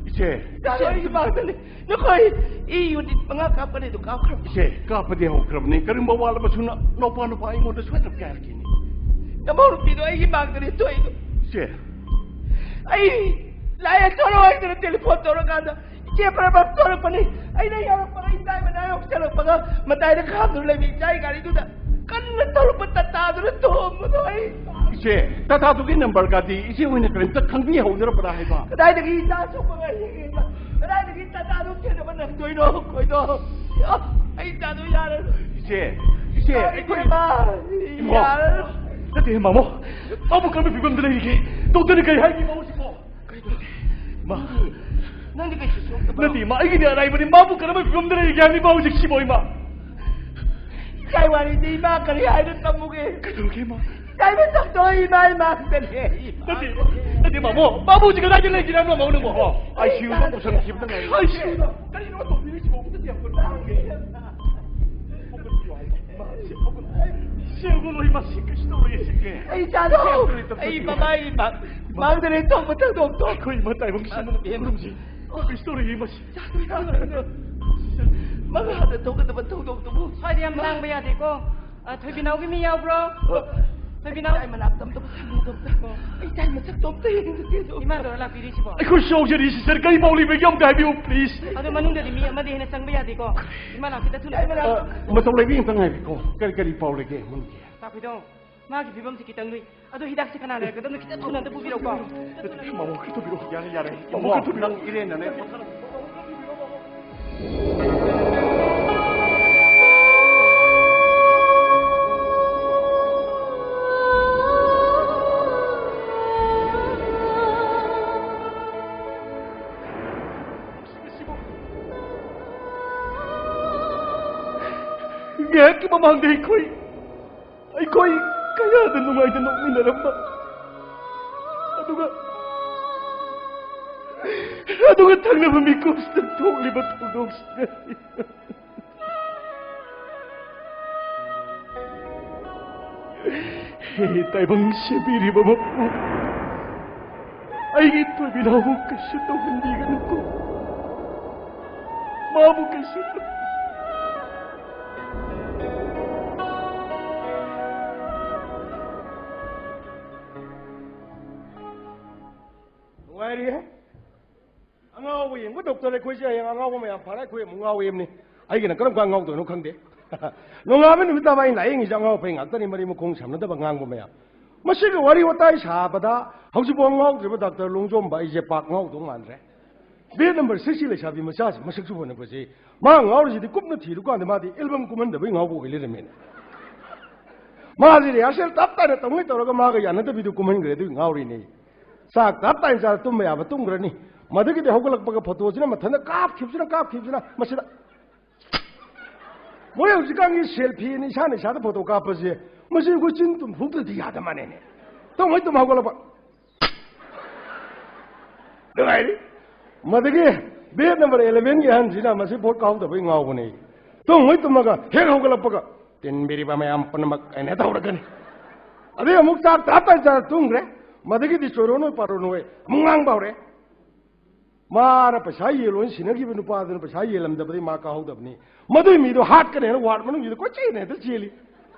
ꯏꯆꯦ꯫ ꯌꯥꯔꯣꯏ, ꯏꯃꯥꯗꯅꯤ꯫ ꯅꯈꯣꯏ ꯏ ꯌꯨꯅꯤꯠ ꯃꯉꯥ ꯀꯥꯞꯀꯅꯤ ꯑꯗꯨ ꯀꯥꯞꯈ꯭ꯔꯕ? ꯏꯆꯦ, ꯀꯥꯞꯄꯗꯤ ꯍꯧꯈ꯭ꯔꯕꯅꯤ꯫ ꯀꯔꯤꯒꯨꯝꯕ ꯋꯥꯠꯂꯕꯁꯨ ꯅ-, ꯅꯧꯄꯥ ꯅꯨꯄꯥ ꯑꯩꯉꯣꯟꯗ ꯁꯣꯏꯗꯅ ꯀꯥꯏꯔꯛꯈꯤꯅꯤ꯫ ꯅꯃꯧ ꯅꯨꯄꯤꯗꯣ ꯑꯩꯒꯤ ꯃꯥꯡꯗꯅꯦ ꯊꯣꯛꯏꯗꯣ꯫ ꯏꯆꯦ꯫ ꯑꯩ ꯂꯥꯏ ꯊꯣꯛꯂꯛꯑꯣ ꯍꯥꯏꯗꯅ ꯇꯦꯂꯤꯐꯣꯟ ꯇꯧꯔꯀꯥꯟꯗ ꯏꯆꯦ ꯄꯔꯃ ꯊꯣꯛꯂꯛꯄꯅꯤ꯫ ꯑꯩꯅ ꯌꯧꯔꯛꯄꯗ ꯏꯆꯥꯏ ꯃꯅꯥ ꯌꯧꯁꯜꯂꯛꯄꯒ ꯃꯇꯥꯏꯗ ꯈꯥꯝꯗꯨꯅ ꯂꯩꯕ ꯏꯆꯥꯒꯤ ꯒꯥꯔꯤꯗꯨꯗ ꯀꯟꯅ ꯊꯧꯔꯛꯄ ꯇꯥꯇꯥꯗꯨꯅ ꯊꯣꯝꯕꯗꯣ ꯑꯩ꯫ ꯏꯆꯦ, ꯇꯥꯇꯥꯗꯨꯒꯤ ꯅꯝꯕꯔꯒꯗꯤ ꯏꯆꯦ ꯍꯣꯏꯅ ꯀꯔꯤꯝꯇ ꯈꯪꯕꯤꯍꯧꯗ꯭ꯔꯕ꯭ꯔꯥ ꯍꯥꯏꯕ? ꯀꯗꯥꯏꯗꯒꯤ ꯏꯆꯥ ꯁꯣꯛꯄ ꯉꯥꯏꯔꯤꯉꯩꯗ ꯀꯗꯥꯏꯗꯒꯤ ꯇꯥꯇꯥꯗꯨ ꯆꯦꯟꯅꯕ ꯅꯪꯗꯣꯏꯅꯣ? ꯀꯣꯏꯗꯣ꯫ ꯑꯩ ꯏꯆꯥꯗꯣ ꯌꯥꯔꯦ꯫ ꯏꯆꯦ, ꯏꯆꯦ, ꯑꯩꯈꯣꯏ ꯏꯃꯥ, ꯏꯃꯥ꯫ ꯌꯥꯔꯦ꯫ ꯅꯠꯇꯦ, ꯃꯥꯃꯣ꯫ ꯃꯥꯕꯨ ꯀꯔꯝꯕ ꯐꯤꯕꯝꯗ ꯂꯩꯔꯤꯒꯦ? ꯗꯣꯛꯇꯔꯅ ꯀꯔꯤ ꯍꯥꯏꯒꯦ ꯃꯥꯕꯨꯁꯤꯕꯣ? ꯀꯩꯅꯣ? ꯃꯥ꯫ ꯅꯪꯗꯤ ꯀꯩꯁꯨ ꯁꯣꯛꯇꯕ꯭ꯔꯣ? ꯅꯠꯇꯦ, ꯏꯃꯥ, ꯑꯩꯒꯤꯗꯤ ꯑꯔꯥꯏꯕꯅꯤ꯫ ꯃꯥꯕꯨ ꯀꯔꯝꯕ ꯐꯤꯕꯝꯗ ꯂꯩꯔꯤꯒꯦ ꯍꯥꯏꯕꯅꯤ ꯃꯥ ꯍꯧꯖꯤꯛꯁꯤꯕꯣ, ꯏꯃꯥ꯫ ꯏꯆꯥꯏ ꯋꯥꯔꯤꯗꯤ ꯏꯃꯥ ꯀꯔꯤ ꯍꯥꯏꯅ ꯇꯝꯃꯨꯒꯦ? ꯀꯩꯗꯧꯔꯒꯦ, ꯏꯃꯥ? ꯏꯆꯥꯏ ꯃꯁꯛꯇꯣ ꯏꯃꯥ ꯏꯃꯥꯡꯗꯅꯦ꯫ ꯅꯠꯇꯦ, ꯏꯃꯥ꯫ ꯅꯠꯇꯦ, ꯃꯥꯃꯣ꯫ ꯃꯥꯕꯨ ꯍꯧꯖꯤꯛ ꯀꯗꯥꯏꯗ ꯂꯩꯒꯦ ꯍꯥꯏꯕꯅꯣ, ꯃꯥꯃꯣ, ꯅꯪꯕꯣ? ꯍꯣ, ICU ꯗ ꯄꯨꯁꯟꯈꯤꯕꯗ ꯉꯥꯏꯔꯤ꯫ ICU ꯗ? ꯀꯔꯤꯅꯣ ꯇꯧꯕꯤꯔꯤꯁꯤꯕꯣ? ꯑꯝꯇ ꯌꯦꯡꯉꯣ꯫ ꯁꯤ ꯍꯧꯒꯠꯂꯣ, ꯏꯃꯥ, ꯁꯤ ꯀꯩꯁꯨ ꯇꯧꯔꯣꯏꯌꯦ, ꯁꯤ꯫ ꯑꯩ ꯆꯥꯗꯣ, ꯑꯩ ꯃꯃꯥꯏ ꯃꯥꯡꯗꯅꯦ ꯊꯣꯛꯄ ꯊꯧꯗꯣꯛꯇꯣ꯫ ꯑꯩꯈꯣꯏ ꯏꯃꯥ ꯇꯥꯏꯕꯪ ꯁꯤꯃ ꯏꯕꯦꯝꯃ꯫ ꯈꯨꯔꯨꯝꯁꯤ꯫ ꯀꯩꯁꯨ ꯇꯧꯔꯣꯏꯌꯦ, ꯃꯁꯤ꯫ ꯃꯉꯥꯗ ꯊꯣꯛꯀꯗꯕ ꯊꯧꯗꯣꯛꯇꯨꯕꯨ꯫ ꯁ꯭ꯋꯥꯏꯗ ꯌꯥꯝ ꯂꯥꯡꯕ ꯌꯥꯗꯦꯀꯣ꯫ ꯑ, ꯊꯣꯏꯕꯤꯅꯥꯎꯒꯤ ꯃꯤ ꯌꯥꯎꯕ꯭ꯔꯣ? ꯊꯣꯏꯕꯤꯅꯥꯎ? ꯏꯆꯥꯏ ꯃꯅꯥꯛꯇ ꯑꯝꯇ ꯄꯨꯁꯤꯜꯂꯨ, ꯑꯝꯇ꯫ ꯑꯣ꯫ ꯑꯩ ꯏꯆꯥꯏ ꯃꯁꯛꯇꯣ ꯑꯝꯇ ꯌꯦꯡꯖꯒꯦ, ꯑꯗꯣ꯫ ꯏꯃꯥꯗꯨꯔꯣ ꯂꯥꯛꯄꯤꯔꯤꯁꯤꯕꯣ? ꯑꯩꯈꯣꯏ ꯁꯣꯛꯖꯔꯤ, ꯁꯤꯁꯇꯔ, ꯀꯔꯤ ꯄꯥꯎ ꯂꯩꯕꯒꯦ ꯑꯝꯇ ꯍꯥꯏꯕꯤꯌꯨ, ꯄ꯭ꯂꯤꯖ꯫ ꯑꯗꯣ ꯃꯅꯨꯡꯗꯗꯤ ꯃꯤ ꯑꯃꯗꯤ ꯍꯦꯟꯅ ꯆꯪꯕ ꯌꯥꯗꯦꯀꯣ꯫ ꯏꯃꯥ ꯂꯥꯛꯄꯤꯗ ꯊꯨꯅ ꯏꯆꯥꯏ ꯃꯅꯥꯛꯇ꯫ ꯑ, ꯃꯇꯧ ꯂꯩꯕꯤ ꯑꯝꯇ ꯉꯥꯏꯕꯤꯀꯣ꯫ ꯀꯔꯤ, ꯀꯔꯤ ꯄꯥꯎ ꯂꯩꯒꯦ ꯃꯅꯨꯡꯒꯤ? ꯇꯥ ꯈꯣꯏꯗꯧ, ꯃꯥꯒꯤ ꯐꯤꯕꯝꯁꯤ ꯈꯤꯇꯪ ꯂꯨꯏ꯫ ꯑꯗꯣ ꯍꯤꯗꯥꯛꯁꯦ ꯀꯅꯥ ꯂꯩꯔꯛꯀꯗꯕꯅꯣ? ꯈꯤꯇꯪ ꯊꯨꯅ ꯑꯝꯇ ꯄꯨꯕꯤꯔꯛꯎꯀꯣ꯫ ꯃꯥꯃꯣ, ꯈꯔ ꯊꯨꯕꯤꯔꯛꯑꯣ꯫ ꯌꯥꯔꯦ, ꯌꯥꯔꯦ꯫ ꯃꯥꯃꯣ, ꯈꯔ ꯊꯨꯕꯤꯔꯛꯑꯣ꯫ ꯅꯪ ꯏꯔꯦꯟꯅꯅꯦ꯫ ꯉꯥꯏꯍꯥꯛꯀꯤ ꯃꯃꯥꯡꯗ ꯑꯩꯈꯣꯏ ꯑꯩꯈꯣꯏ ꯀꯌꯥꯗ ꯅꯨꯡꯉꯥꯏꯅ ꯅꯣꯛꯃꯤꯟꯅꯔꯝꯕ, ꯑꯗꯨꯒ, ꯑꯗꯨꯒ ꯊꯪꯅꯕ ꯃꯤꯀꯨꯞꯁꯤꯗ ꯊꯣꯛꯂꯤꯕ ꯊꯧꯗꯣꯛꯁꯤꯗ꯫ ꯍꯦ ꯇꯥꯏꯕꯪ ꯁꯦꯝꯕꯤꯔꯤꯕ ꯃꯄꯨ, ꯑꯩꯒꯤ ꯊꯣꯏꯕꯤꯅꯥꯎꯕꯨ ꯀꯩꯁꯨ ꯇꯧꯍꯟꯕꯤꯒꯅꯨꯀꯣ꯫ ꯃꯥꯕꯨ ꯀꯩꯁꯨ ꯇꯧ- ꯍꯥꯏꯔꯤ꯫ ꯑꯉꯥꯎꯕ ꯌꯦꯡꯕ ꯗꯣꯛꯇꯔ ꯑꯩꯈꯣꯏꯁꯦ ꯍꯌꯦꯡ ꯑꯉꯥꯎꯕ ꯃꯌꯥꯝ ꯐꯥꯔꯦ, ꯑꯩꯈꯣꯏ ꯑꯃꯨꯛ ꯉꯥꯎꯋꯦꯕꯅꯤ꯫ ꯑꯩꯒꯤꯅ ꯀꯔꯝ ꯀꯥꯟ ꯉꯥꯎꯗꯣꯏꯅꯣ ꯈꯪꯗꯦ꯫ ꯅꯣꯡꯉꯥꯟꯕ ꯅꯨꯃꯤꯠ ꯇꯥꯕ ꯑꯩꯅ ꯂꯥꯏꯌꯦꯡꯉꯤꯁꯦ ꯑꯉꯥꯎ ꯑꯐꯩ ꯉꯥꯛꯇꯅꯤ, ꯃꯔꯤ ꯃꯈꯣꯡ ꯁꯝꯅꯗꯕ ꯉꯥꯡꯕ ꯃꯌꯥꯝ꯫ ꯃꯁꯤꯒꯤ ꯋꯥꯔꯤ ꯋꯥꯇꯥꯏ ꯁꯥꯕꯗ ꯍꯧꯖꯤꯛꯐꯥꯎ ꯉꯥꯎꯗ꯭ꯔꯤꯕ ꯗꯥꯛꯇꯔ ꯂꯣꯡꯖꯣꯝꯕ ꯑꯩꯁꯦ ꯄꯥꯛ ꯉꯥꯎꯗꯧ ꯃꯥꯟꯗ꯭ꯔꯦ꯫ ꯕꯦꯗ ꯅꯝꯕꯔ ꯁꯤꯛꯁꯀꯤ ꯂꯩꯁꯥꯕꯤ ꯃꯆꯥꯁꯤ ꯃꯁꯛꯁꯨ ꯐꯅ ꯐꯖꯩ꯫ ꯃꯥ ꯉꯥꯎꯔꯤꯁꯤꯗꯤ ꯀꯨꯞꯅ ꯊꯤꯔꯨꯀꯥꯟꯗ ꯃꯥꯗꯤ ꯑꯦꯜꯕꯝ ꯀꯨꯝꯍꯟꯗꯕꯩ ꯉꯥꯎꯕ ꯑꯣꯏ ꯂꯩꯔꯝꯃꯦꯅꯦ꯫ ꯃꯥꯁꯤ ꯔꯤꯍꯥꯔꯁꯦꯜ ꯇꯞ ꯇꯥꯏꯅ ꯇꯧꯉꯩ ꯇꯧꯔꯒ ꯃꯥꯒ ꯌꯥꯅꯗꯕꯤꯗꯨ ꯀꯨꯝꯍꯟꯈ꯭ꯔꯦ, ꯑꯗꯨꯒꯤ ꯉꯥꯎꯔꯤꯅꯦ꯫ ꯆꯥꯛ ꯇꯞ ꯇꯥꯏꯅ ꯆꯥꯔ ꯇꯨꯝꯕ ꯌꯥꯕ ꯇꯨꯝꯈ꯭ꯔꯅꯤ꯫ ꯃꯗꯨꯒꯤꯗꯤ ꯍꯧꯒꯠꯂꯛꯄꯒ ꯐꯣꯇꯣꯁꯤꯅ ꯃꯊꯟꯇ ꯀꯥꯞꯈꯤꯕꯁꯤꯅ, ꯀꯥꯞꯈꯤꯕꯁꯤꯅ ꯃꯁꯤꯗ꯫ ꯃꯣꯏ ꯍꯧꯖꯤꯛꯀꯥꯟꯒꯤ ꯁꯦꯜꯐꯤꯅ ꯏꯁꯥꯅ ꯏꯁꯥꯗ ꯐꯣꯇꯣ ꯀꯥꯞꯄꯁꯦ, ꯃꯁꯤ ꯑꯩꯈꯣꯏ ꯆꯤꯟ ꯇꯨꯝ ꯊꯣꯛꯇ꯭ꯔꯗꯤ ꯌꯥꯗ ꯃꯥꯅꯦꯅꯦ꯫ ꯇꯨꯝꯃꯩ ꯇꯨꯝ ꯍꯧꯒꯠꯂꯛꯄ꯫ ꯅꯨꯡꯉꯥꯏꯔꯤ꯫ ꯃꯗꯨꯒꯤ ꯕꯦꯗ ꯅꯝꯕꯔ ꯏꯂꯦꯚꯦꯟꯒꯤ ꯑꯍꯟꯁꯤꯅ ꯃꯁꯤ ꯚꯣꯠ ꯀꯥꯍꯧꯗꯕꯩ ꯉꯥꯎꯕꯅꯦ꯫ ꯇꯨꯝꯃꯩ ꯇꯨꯝꯃꯒ ꯍꯦꯛ ꯍꯧꯒꯠꯂꯛꯄꯒ, "ꯇꯤꯟꯕꯤꯔꯤꯕ ꯃꯌꯥꯝ ꯄꯨꯝꯅꯃꯛ" ꯍꯥꯏꯅ ꯇꯧꯔꯛꯀꯅꯤ꯫ ꯑꯗꯩ ꯑꯃꯨꯛ ꯆꯥꯛ ꯇꯥꯞ ꯇꯥꯏ ꯆꯥꯔ ꯇꯨꯝꯈ꯭ꯔꯦ꯫ ꯃꯗꯒꯤꯗꯤ ꯆꯣꯏꯔꯣꯟ ꯑꯣꯏ ꯄꯥꯔꯣꯟ ꯑꯣꯏ ꯑꯃꯨꯛ ꯉꯥꯡꯕ ꯍꯧꯔꯦ꯫ ꯃꯥꯅ ꯄꯩꯁꯥ ꯌꯦꯜꯂꯣꯅ ꯁꯤꯟꯅꯈꯤꯕ ꯅꯨꯄꯥꯗꯨꯅ ꯄꯩꯁꯥ ꯌꯦꯜꯂꯝꯗꯕꯗꯩ ꯃꯥ ꯀꯥꯍꯧꯗꯕꯅꯤ꯫ ꯃꯗꯨꯏ ꯃꯤꯗꯣ ꯍꯥꯠꯀꯅꯤ ꯍꯥꯏꯅ ꯋꯥꯔꯗ ꯃꯅꯨꯡꯁꯤꯗ ꯀꯣꯏꯆꯦꯟ ꯍꯦꯛꯇ ꯆꯦꯜꯂꯤ꯫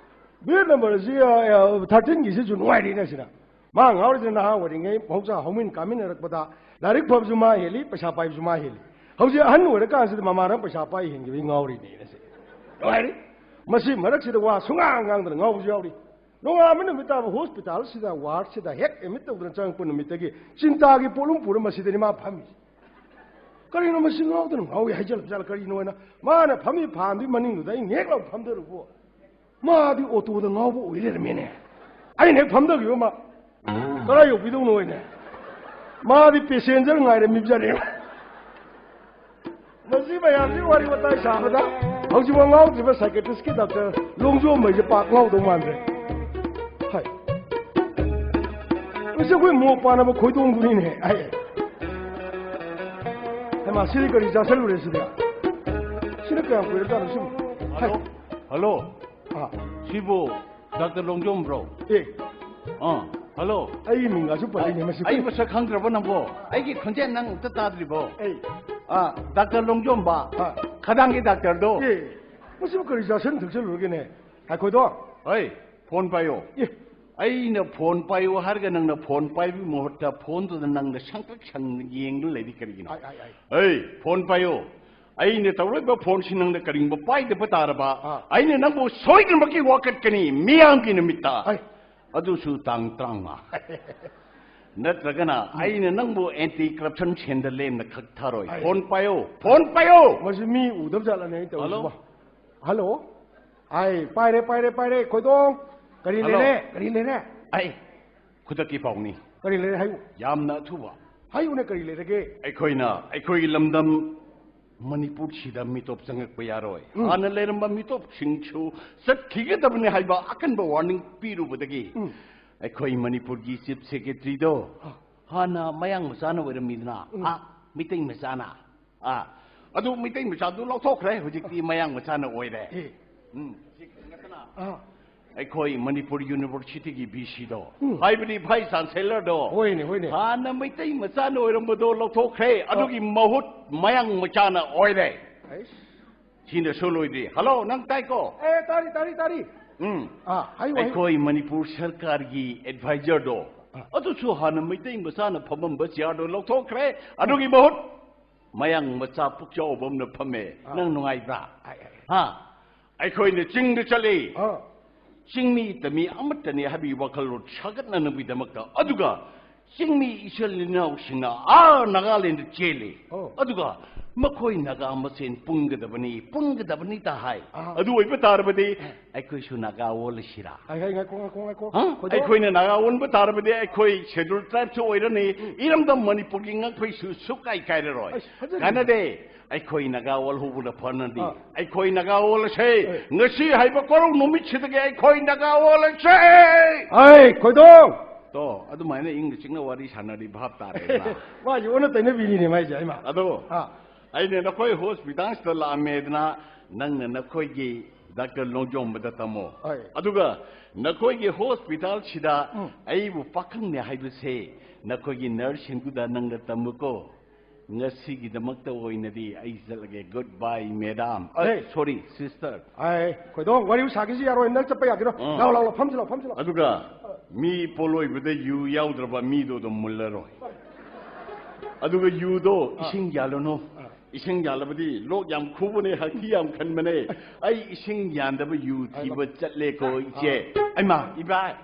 ꯕꯦꯗ ꯅꯝꯕꯔꯁꯤ, ꯑ, ꯑ, ꯊꯥꯔꯇꯤꯟꯒꯤꯁꯤꯁꯨ ꯅꯨꯡꯉꯥꯏꯔꯤꯅꯦ ꯁꯤꯗ꯫ ꯃꯥ ꯉꯥꯎꯔꯤꯁꯤꯅ ꯅꯍꯥ ꯑꯣꯏꯔꯤꯉꯩ ꯃꯍꯧꯁꯥ ꯍꯧꯃꯤꯟ ꯀꯥꯃꯤꯟꯅꯔꯛꯄꯗ ꯂꯥꯏꯔꯤꯛ ꯐꯕꯁꯨ ꯃꯥ ꯍꯦꯜꯂꯤ, ꯄꯩꯁꯥ ꯄꯥꯏꯕꯁꯨ ꯃꯥ ꯍꯦꯜꯂꯤ꯫ ꯍꯧꯖꯤꯛ ꯑꯍꯟ ꯑꯣꯏꯔꯀꯥꯟꯁꯤꯗ ꯃꯃꯥꯅ ꯄꯩꯁꯥ ꯄꯥꯏ ꯍꯦꯟꯈꯤꯕꯒꯤ ꯉꯥꯎꯔꯤꯅꯦꯅ ꯁꯤ꯫ ꯅꯨꯡꯉꯥꯏꯔꯤ꯫ ꯃꯁꯤ ꯃꯔꯛꯁꯤꯗ ꯋꯥ ꯁꯨꯡꯉꯥꯡ ꯉꯥꯡꯗꯅ ꯉꯥꯎꯕꯁꯨ ꯌꯥꯎꯔꯤ꯫ ꯅꯣꯡꯉꯥꯟꯕ ꯅꯨꯃꯤꯠ ꯇꯥꯕ ꯍꯣꯁꯄꯤꯇꯥꯜꯁꯤꯗ, ꯋꯥꯔꯗꯁꯤꯗ ꯍꯦꯛ ꯑꯦꯗꯃꯤꯠ ꯇꯧꯗꯅ ꯆꯪꯉꯛꯄ ꯅꯨꯃꯤꯠꯇꯒꯤ ꯆꯤꯟꯇꯥꯒꯤ ꯄꯣꯠꯂꯨꯝ ꯄꯨꯔ ꯃꯁꯤꯗꯅꯤ ꯃꯥ ꯐꯝꯃꯤꯁꯦ꯫ ꯀꯔꯤꯅꯣ ꯃꯁꯤ ꯉꯥꯎꯗꯅ ꯉꯥꯎꯏ ꯍꯥꯏꯖꯜꯂꯕ ꯖꯥꯠꯂ ꯀꯔꯤꯅꯣ ꯍꯥꯏꯅ ꯃꯥꯅ ꯐꯝꯃꯤ ꯐꯥꯟꯗꯨꯒꯤ ꯃꯅꯤꯡꯗꯨꯗ ꯑꯩ ꯅꯦꯛ ꯂꯥꯎ ꯐꯝꯗꯔꯨꯕ꯫ ꯃꯥꯗꯤ ꯑꯣꯇꯣꯗ ꯉꯥꯎꯕ ꯑꯣꯏ ꯂꯩꯔꯝꯃꯦꯅꯦ꯫ ꯑꯩꯅ ꯍꯦꯛ ꯐꯝꯗꯈꯤꯕ ꯃꯥ ꯀꯗꯥꯏ ꯌꯧꯕꯤꯗꯧꯅꯣ ꯍꯥꯏꯅꯦ꯫ ꯃꯥꯗꯤ ꯄꯦꯁꯦꯟꯖꯔ ꯉꯥꯏꯔꯝꯃꯤꯕꯖꯥꯠꯅꯦ꯫ ꯃꯁꯤ ꯃꯌꯥꯝꯁꯤ ꯋꯥꯔꯤ ꯋꯥꯇꯥꯏ ꯁꯥꯕꯗ ꯍꯧꯖꯤꯛꯐꯥꯎ ꯉꯥꯎꯗ꯭ꯔꯤꯕ ꯁꯥꯏꯀꯦꯇ꯭ꯔꯤꯁꯀꯤ ꯗꯥꯛꯇꯔ ꯂꯣꯡꯖꯣꯝꯕꯩꯁꯦ ꯄꯥꯛ ꯉꯥꯎꯗꯧ ꯃꯥꯟꯗ꯭ꯔꯦ꯫ ꯍꯥꯏ꯫ ꯃꯁꯤ ꯑꯩꯈꯣꯏ ꯃꯣꯛ ꯄꯥꯟꯅꯕ ꯈꯣꯏꯗꯣꯡꯗꯨꯅꯤꯅꯦ꯫ ꯍꯥꯏ꯫ ꯍꯩꯃꯥ, ꯁꯤꯗꯤ ꯀꯔꯤ ꯆꯥꯁꯜꯂꯨꯔꯦ ꯁꯤꯗꯤ? ꯁꯤꯅ ꯀꯌꯥꯝ ꯀꯨꯏꯔꯖꯥꯠꯅꯣ ꯁꯤꯕꯨ? ꯍꯥꯏ꯫ ꯍꯜꯂꯣ꯫ ꯍꯜꯂꯣ꯫ ꯑꯥ꯫ ꯁꯤꯕꯨ ꯗꯥꯛꯇꯔ ꯂꯣꯡꯖꯣꯝꯕ꯭ꯔꯣ? ꯑꯦ꯫ ꯑꯥ, ꯍꯜꯂꯣ꯫ ꯑꯩꯒꯤ ꯃꯤꯡꯒꯁꯨ ꯄꯜꯂꯤꯅꯦ ꯃꯁꯤ꯫ ꯑꯩ ꯃꯁꯛ ꯈꯪꯗ꯭ꯔꯕꯣ ꯅꯪꯕꯣ? ꯑꯩꯒꯤ ꯈꯣꯟꯖꯦꯜ ꯅꯪ ꯑꯝꯇ ꯇꯥꯗ꯭ꯔꯤꯕꯣ? ꯑꯩ꯫ ꯑꯥ, ꯗꯥꯛꯇꯔ ꯂꯣꯡꯖꯣꯝꯕ꯫ ꯑꯥ꯫ ꯈꯗꯥꯡꯒꯤ ꯗꯥꯛꯇꯔꯗꯣ꯫ ꯑꯦ, ꯃꯁꯤꯕꯨ ꯀꯔꯤ ꯆꯥꯁꯟ ꯊꯛꯆꯜꯂꯨꯔꯒꯦꯅꯦ? ꯉꯥꯏꯈꯣꯗꯣ꯫ ꯍꯣꯏ, ꯐꯣꯟ ꯄꯥꯏꯌꯣ꯫ ꯑꯦ, ꯑꯩꯅ ꯐꯣꯟ ꯄꯥꯏꯌꯨ ꯍꯥꯏꯔꯒ ꯅꯪꯅ ꯐꯣꯟ ꯄꯥꯏꯕꯒꯤ ꯃꯍꯨꯠꯇ ꯐꯣꯟꯗꯨꯗ ꯅꯪꯅ ꯁꯪꯇ꯭ꯔꯤꯛ ꯁꯪꯅ ꯌꯦꯡꯗꯨꯅ ꯂꯩꯔꯤ ꯀꯔꯤꯒꯤꯅꯣ? ꯑꯩ, ꯑꯩ, ꯑꯩ꯫ ꯑꯩ, ꯐꯣꯟ ꯄꯥꯏꯌꯨ꯫ ꯑꯩꯅ ꯇꯧꯔꯛꯏꯕ ꯐꯣꯟꯁꯤ ꯅꯪꯅ ꯀꯔꯤꯒꯨꯝꯕ ꯄꯥꯏꯗꯕ ꯇꯥꯔꯕ, ꯑꯥ꯫ ꯑꯩꯅ ꯅꯪꯕꯨ ꯁꯣꯏꯗꯅꯃꯛꯀꯤ ꯋꯥꯀꯠꯀꯅꯤ ꯃꯤꯌꯥꯝꯒꯤ ꯅꯨꯃꯤꯠꯇ꯫ ꯑꯩ꯫ ꯑꯗꯨꯁꯨ ꯇꯥꯡ ꯇꯔꯥꯃꯉꯥ꯫ ꯅꯠꯇ꯭ꯔꯒꯅ ꯑꯩꯅ ꯅꯪꯕꯨ anti corruption cellꯗ ꯂꯦꯝꯅ ꯈꯛ ꯊꯥꯔꯣꯏ꯫ ꯑꯩ꯫ ꯐꯣꯟ ꯄꯥꯏꯌꯨ, ꯐꯣꯟ ꯄꯥꯏꯌꯨ꯫ ꯃꯁꯤ ꯃꯤ ꯎꯗꯕ ꯖꯥꯠꯂꯅꯦ ꯑꯩꯅ ꯇꯧꯔꯤꯁꯤꯕꯣ? ꯍꯜꯂꯣ? ꯍꯜꯂꯣ? ꯑꯩ ꯄꯥꯏꯔꯦ, ꯄꯥꯏꯔꯦ, ꯄꯥꯏꯔꯦ, ꯈꯣꯏꯗꯣꯡ꯫ ꯀꯔꯤ ꯍꯜꯂꯣ? ꯂꯩꯔꯦ? ꯀꯔꯤ ꯂꯩꯔꯦ? ꯑꯩ ꯈꯨꯗꯛꯀꯤ ꯄꯥꯎꯅꯤ꯫ ꯀꯔꯤ ꯂꯩꯔꯦ? ꯍꯥꯏꯌꯨ꯫ ꯌꯥꯝꯅ ꯑꯊꯨꯕ꯫ ꯍꯥꯏꯌꯨꯅꯦ, ꯀꯔꯤ ꯂꯩꯔꯒꯦ? ꯑꯩꯈꯣꯏꯅ, ꯑꯩꯈꯣꯏꯒꯤ ꯂꯝꯗꯝ ꯃꯅꯤꯄꯨꯔꯁꯤꯗ ꯃꯤꯇꯣꯞ ꯆꯪꯉꯛꯄ ꯌꯥꯔꯣꯏ꯫ ꯎꯝ꯫ ꯍꯥꯟꯅ ꯂꯩꯔꯝꯕ ꯃꯤꯇꯣꯞꯁꯤꯡꯁꯨ ꯆꯠꯈꯤꯒꯗꯕꯅꯤ ꯍꯥꯏꯕ ꯑꯀꯟꯕ warning ꯄꯤꯔꯨꯕꯗꯒꯤ, ꯎꯝ꯫ ꯑꯩꯈꯣꯏ ꯃꯅꯤꯄꯨꯔꯒꯤ Chief Secretaryꯗꯣ ꯑꯥ꯫ ꯍꯥꯟꯅ ꯃꯌꯥꯡ ꯃꯆꯥꯅ ꯑꯣꯏꯔꯝꯃꯤꯗꯅ, ꯎꯝ꯫ ꯑꯥ, ꯃꯤꯇꯩ ꯃꯆꯥꯅ꯫ ꯑꯥ, ꯑꯗꯨ ꯃꯤꯇꯩ ꯃꯆꯥꯗꯨ ꯂꯧꯊꯣꯛꯈ꯭ꯔꯦ, ꯍꯧꯖꯤꯛꯇꯤ ꯃꯌꯥꯡ ꯃꯆꯥꯅ ꯑꯣꯏꯔꯦ꯫ ꯑꯦ꯫ ꯎꯝ, ꯁꯤ ꯅꯠꯇꯅ ꯑꯥ꯫ ꯑꯩꯈꯣꯏ ꯃꯅꯤꯄꯨꯔ Universityꯒꯤ VCꯗꯣ, ꯎꯝ꯫ ꯍꯥꯏꯕꯗꯤ Vice Chancellorꯗꯣ, ꯍꯣꯏꯅꯦ, ꯍꯣꯏꯅꯦ꯫ ꯍꯥꯟꯅ ꯃꯩꯇꯩ ꯃꯆꯥꯅ ꯑꯣꯏꯔꯝꯕꯗꯣ ꯂꯧꯊꯣꯛꯈ꯭ꯔꯦ, ꯑꯥ꯫ ꯑꯗꯨꯒꯤ ꯃꯍꯨꯠ ꯃꯌꯥꯡ ꯃꯆꯥꯅ ꯑꯣꯏꯔꯦ꯫ ꯑꯩꯁ꯫ ꯁꯤꯅꯁꯨ ꯂꯣꯏꯗ꯭ꯔꯤ꯫ ꯍꯜꯂꯣ, ꯅꯪ ꯇꯥꯏꯀꯣ? ꯑꯦ, ꯇꯥꯔꯤ, ꯇꯥꯔꯤ, ꯇꯥꯔꯤ꯫ ꯎꯝ꯫ ꯑꯥ, ꯍꯥꯏꯌꯨ, ꯍꯥꯏꯌꯨ꯫ ꯑꯩꯈꯣꯏ ꯃꯅꯤꯄꯨꯔ ꯁꯔꯀꯥꯔꯒꯤ advisorꯗꯣ, ꯑꯥ꯫ ꯑꯗꯨꯁꯨ ꯍꯥꯟꯅ ꯃꯩꯇꯩ ꯃꯆꯥꯅ ꯐꯝꯃꯝꯕ chairꯗꯣ ꯂꯧꯊꯣꯛꯈ꯭ꯔꯦ, ꯑꯗꯨꯒꯤ ꯃꯍꯨꯠ ꯃꯌꯥꯡ ꯃꯆꯥ ꯄꯨꯛꯆꯥꯎꯕ ꯑꯃꯅ ꯐꯝꯃꯦ꯫ ꯑꯥ꯫ ꯅꯪ ꯅꯨꯡꯉꯥꯏꯕ꯭ꯔꯥ? ꯑꯥꯏ, ꯑꯥꯏ, ꯑꯥꯏ꯫ ꯍꯥ? ꯑꯩꯈꯣꯏꯅ ꯆꯤꯡꯗ ꯆꯠꯂꯤ꯫ ꯑꯥ꯫ ꯆꯤꯡꯃꯤ ꯇꯝꯃꯤ ꯑꯃꯠꯇꯅꯤ ꯍꯥꯏꯕꯒꯤ ꯋꯥꯈꯜꯂꯣꯟ ꯁꯥꯒꯠꯅꯅꯕꯒꯤꯗꯃꯛꯇ꯫ ꯑꯗꯨꯒ ꯆꯤꯡꯃꯤ ꯏꯆꯤꯜ ꯏꯅꯥꯎꯁꯤꯡꯅ ꯑꯥ ꯅꯥꯒꯥꯂꯦꯟꯗ ꯆꯦꯜꯂꯤ꯫ ꯑꯣ꯫ ꯑꯗꯨꯒ ꯃꯈꯣꯏ ꯅꯥꯒꯥ ꯃꯁꯦꯟ ꯄꯨꯟꯒꯗꯕꯅꯤ, ꯄꯨꯟꯒꯗꯕꯅꯤ ꯇ ꯍꯥꯏ꯫ ꯑꯥ꯫ ꯑꯗꯨ ꯑꯣꯏꯕ ꯇꯥꯔꯕꯗꯤ ꯑꯩꯈꯣꯏꯁꯨ ꯅꯥꯒꯥ ꯑꯣꯜꯂꯁꯤꯔꯥ? ꯉꯥꯏ-, ꯉꯥꯏ-, ꯉꯥꯏꯈꯣ, ꯉꯥꯏꯈꯣ, ꯉꯥꯏꯈꯣ꯫ ꯍꯥ? ꯈꯣꯏꯗꯣ꯫ ꯑꯩꯈꯣꯏꯅ ꯅꯥꯒꯥ ꯑꯣꯟꯕ ꯇꯥꯔꯕꯗꯤ ꯑꯩꯈꯣꯏ Scheduled Tribeꯁꯨ ꯑꯣꯏꯔꯅꯤ, ꯎꯝ꯫ ꯏꯔꯝꯗꯝ ꯃꯅꯤꯄꯨꯔꯒꯤ ꯉꯛꯐꯩꯁꯨ ꯁꯨꯛꯀꯥꯏ ꯀꯥꯏꯔꯔꯣꯏ꯫ ꯑꯁ, ꯐꯖꯔꯤ꯫ ꯀꯥꯟꯅꯗꯦ꯫ ꯑꯩꯈꯣꯏ ꯅꯥꯒꯥ ꯑꯣꯜꯍꯧꯕꯅ ꯐꯅꯗꯤ꯫ ꯑꯥ꯫ ꯑꯩꯈꯣꯏ ꯅꯥꯒꯥ ꯑꯣꯜꯂꯁꯦ꯫ ꯑꯦ꯫ ꯉꯁꯤ ꯍꯥꯏꯕ ꯀꯣꯔꯧ ꯅꯨꯃꯤꯠꯁꯤꯗꯒꯤ ꯑꯩꯈꯣꯏ ꯅꯥꯒꯥ ꯑꯣꯜꯂꯁꯦ꯫ ꯑꯩ ꯈꯣꯏꯗꯣꯡ! ꯇꯣ, ꯑꯗꯨꯃꯥꯏꯅ ꯏꯪꯅ ꯆꯤꯛꯅ ꯋꯥꯔꯤ ꯁꯥꯟꯅꯔꯗꯤ ꯚꯥꯞ ꯇꯥꯔꯦꯗꯅ꯫ ꯃꯥꯁꯦ ꯑꯣꯟꯅ ꯇꯩꯅꯕꯤꯔꯤꯅꯦ ꯃꯥꯏꯁꯦ, ꯍꯩꯃꯥ꯫ ꯑꯗꯣ, ꯑꯥ꯫ ꯑꯩꯅ ꯅꯈꯣꯏ hospitalꯁꯤꯗ ꯂꯥꯛꯑꯝꯃꯦꯗꯅ, ꯅꯪꯅ ꯅꯈꯣꯏꯒꯤ Doctor ꯂꯣꯡꯖꯣꯝꯕꯗ ꯇꯝꯃꯣ꯫ ꯍꯣꯏ꯫ ꯑꯗꯨꯒ ꯅꯈꯣꯏꯒꯤ hospitalꯁꯤꯗ ꯎꯝ꯫ ꯑꯩꯕꯨ ꯄꯥꯈꯪꯅꯦ ꯍꯥꯏꯕꯁꯦ ꯅꯈꯣꯏꯒꯤ nurseꯁꯤꯡꯗꯨꯗ ꯅꯪꯅ ꯇꯝꯃꯨꯀꯣ꯫ ꯉꯁꯤꯒꯤꯗꯃꯛꯇ ꯑꯣꯏꯅꯗꯤ ꯑꯩ ꯆꯠꯂꯒꯦ꯫ Good bye, madam꯫ ꯑ, ꯍꯦ꯫ Sorry, sister꯫ ꯑꯥꯏ, ꯈꯣꯏꯗꯣꯡ, ꯋꯥꯔꯤ ꯁꯥꯒꯤꯁꯤ ꯌꯥꯔꯣꯏ꯫ ꯅꯪ ꯆꯠꯄ ꯌꯥꯒꯤꯔꯣ? ꯑꯥ꯫ ꯂꯥꯎ, ꯂꯥꯎ, ꯂꯥꯎ, ꯐꯝꯁꯤ ꯂꯥꯎ, ꯐꯝꯁꯤ ꯂꯥꯎ꯫ ꯑꯗꯨꯒ ꯃꯤ ꯄꯣꯂꯣꯏꯕꯗ ꯌꯨ ꯌꯥꯎꯗ꯭ꯔꯕ ꯃꯤꯗꯣ ꯑꯗꯨꯝ ꯃꯨꯜꯂꯔꯣꯏ꯫ ꯑꯗꯨꯒ ꯌꯨꯗꯣ ꯏꯁꯤꯡ ꯌꯥꯜꯂꯨꯅꯨ꯫ ꯏꯁꯤꯡ ꯌꯥꯜꯂꯕꯗꯤ ꯂꯣꯛ ꯌꯥꯝ ꯈꯨꯕꯅꯦ, ꯍꯛꯊꯤ ꯌꯥꯝ ꯈꯟꯕꯅꯦ꯫ ꯑꯩ ꯏꯁꯤꯡ ꯌꯥꯟꯗꯕ ꯌꯨ ꯊꯤꯕ ꯆꯠꯂꯦꯀꯣ, ꯏꯆꯦ꯫ ꯑꯩꯃ, ꯏꯕꯥꯏ꯫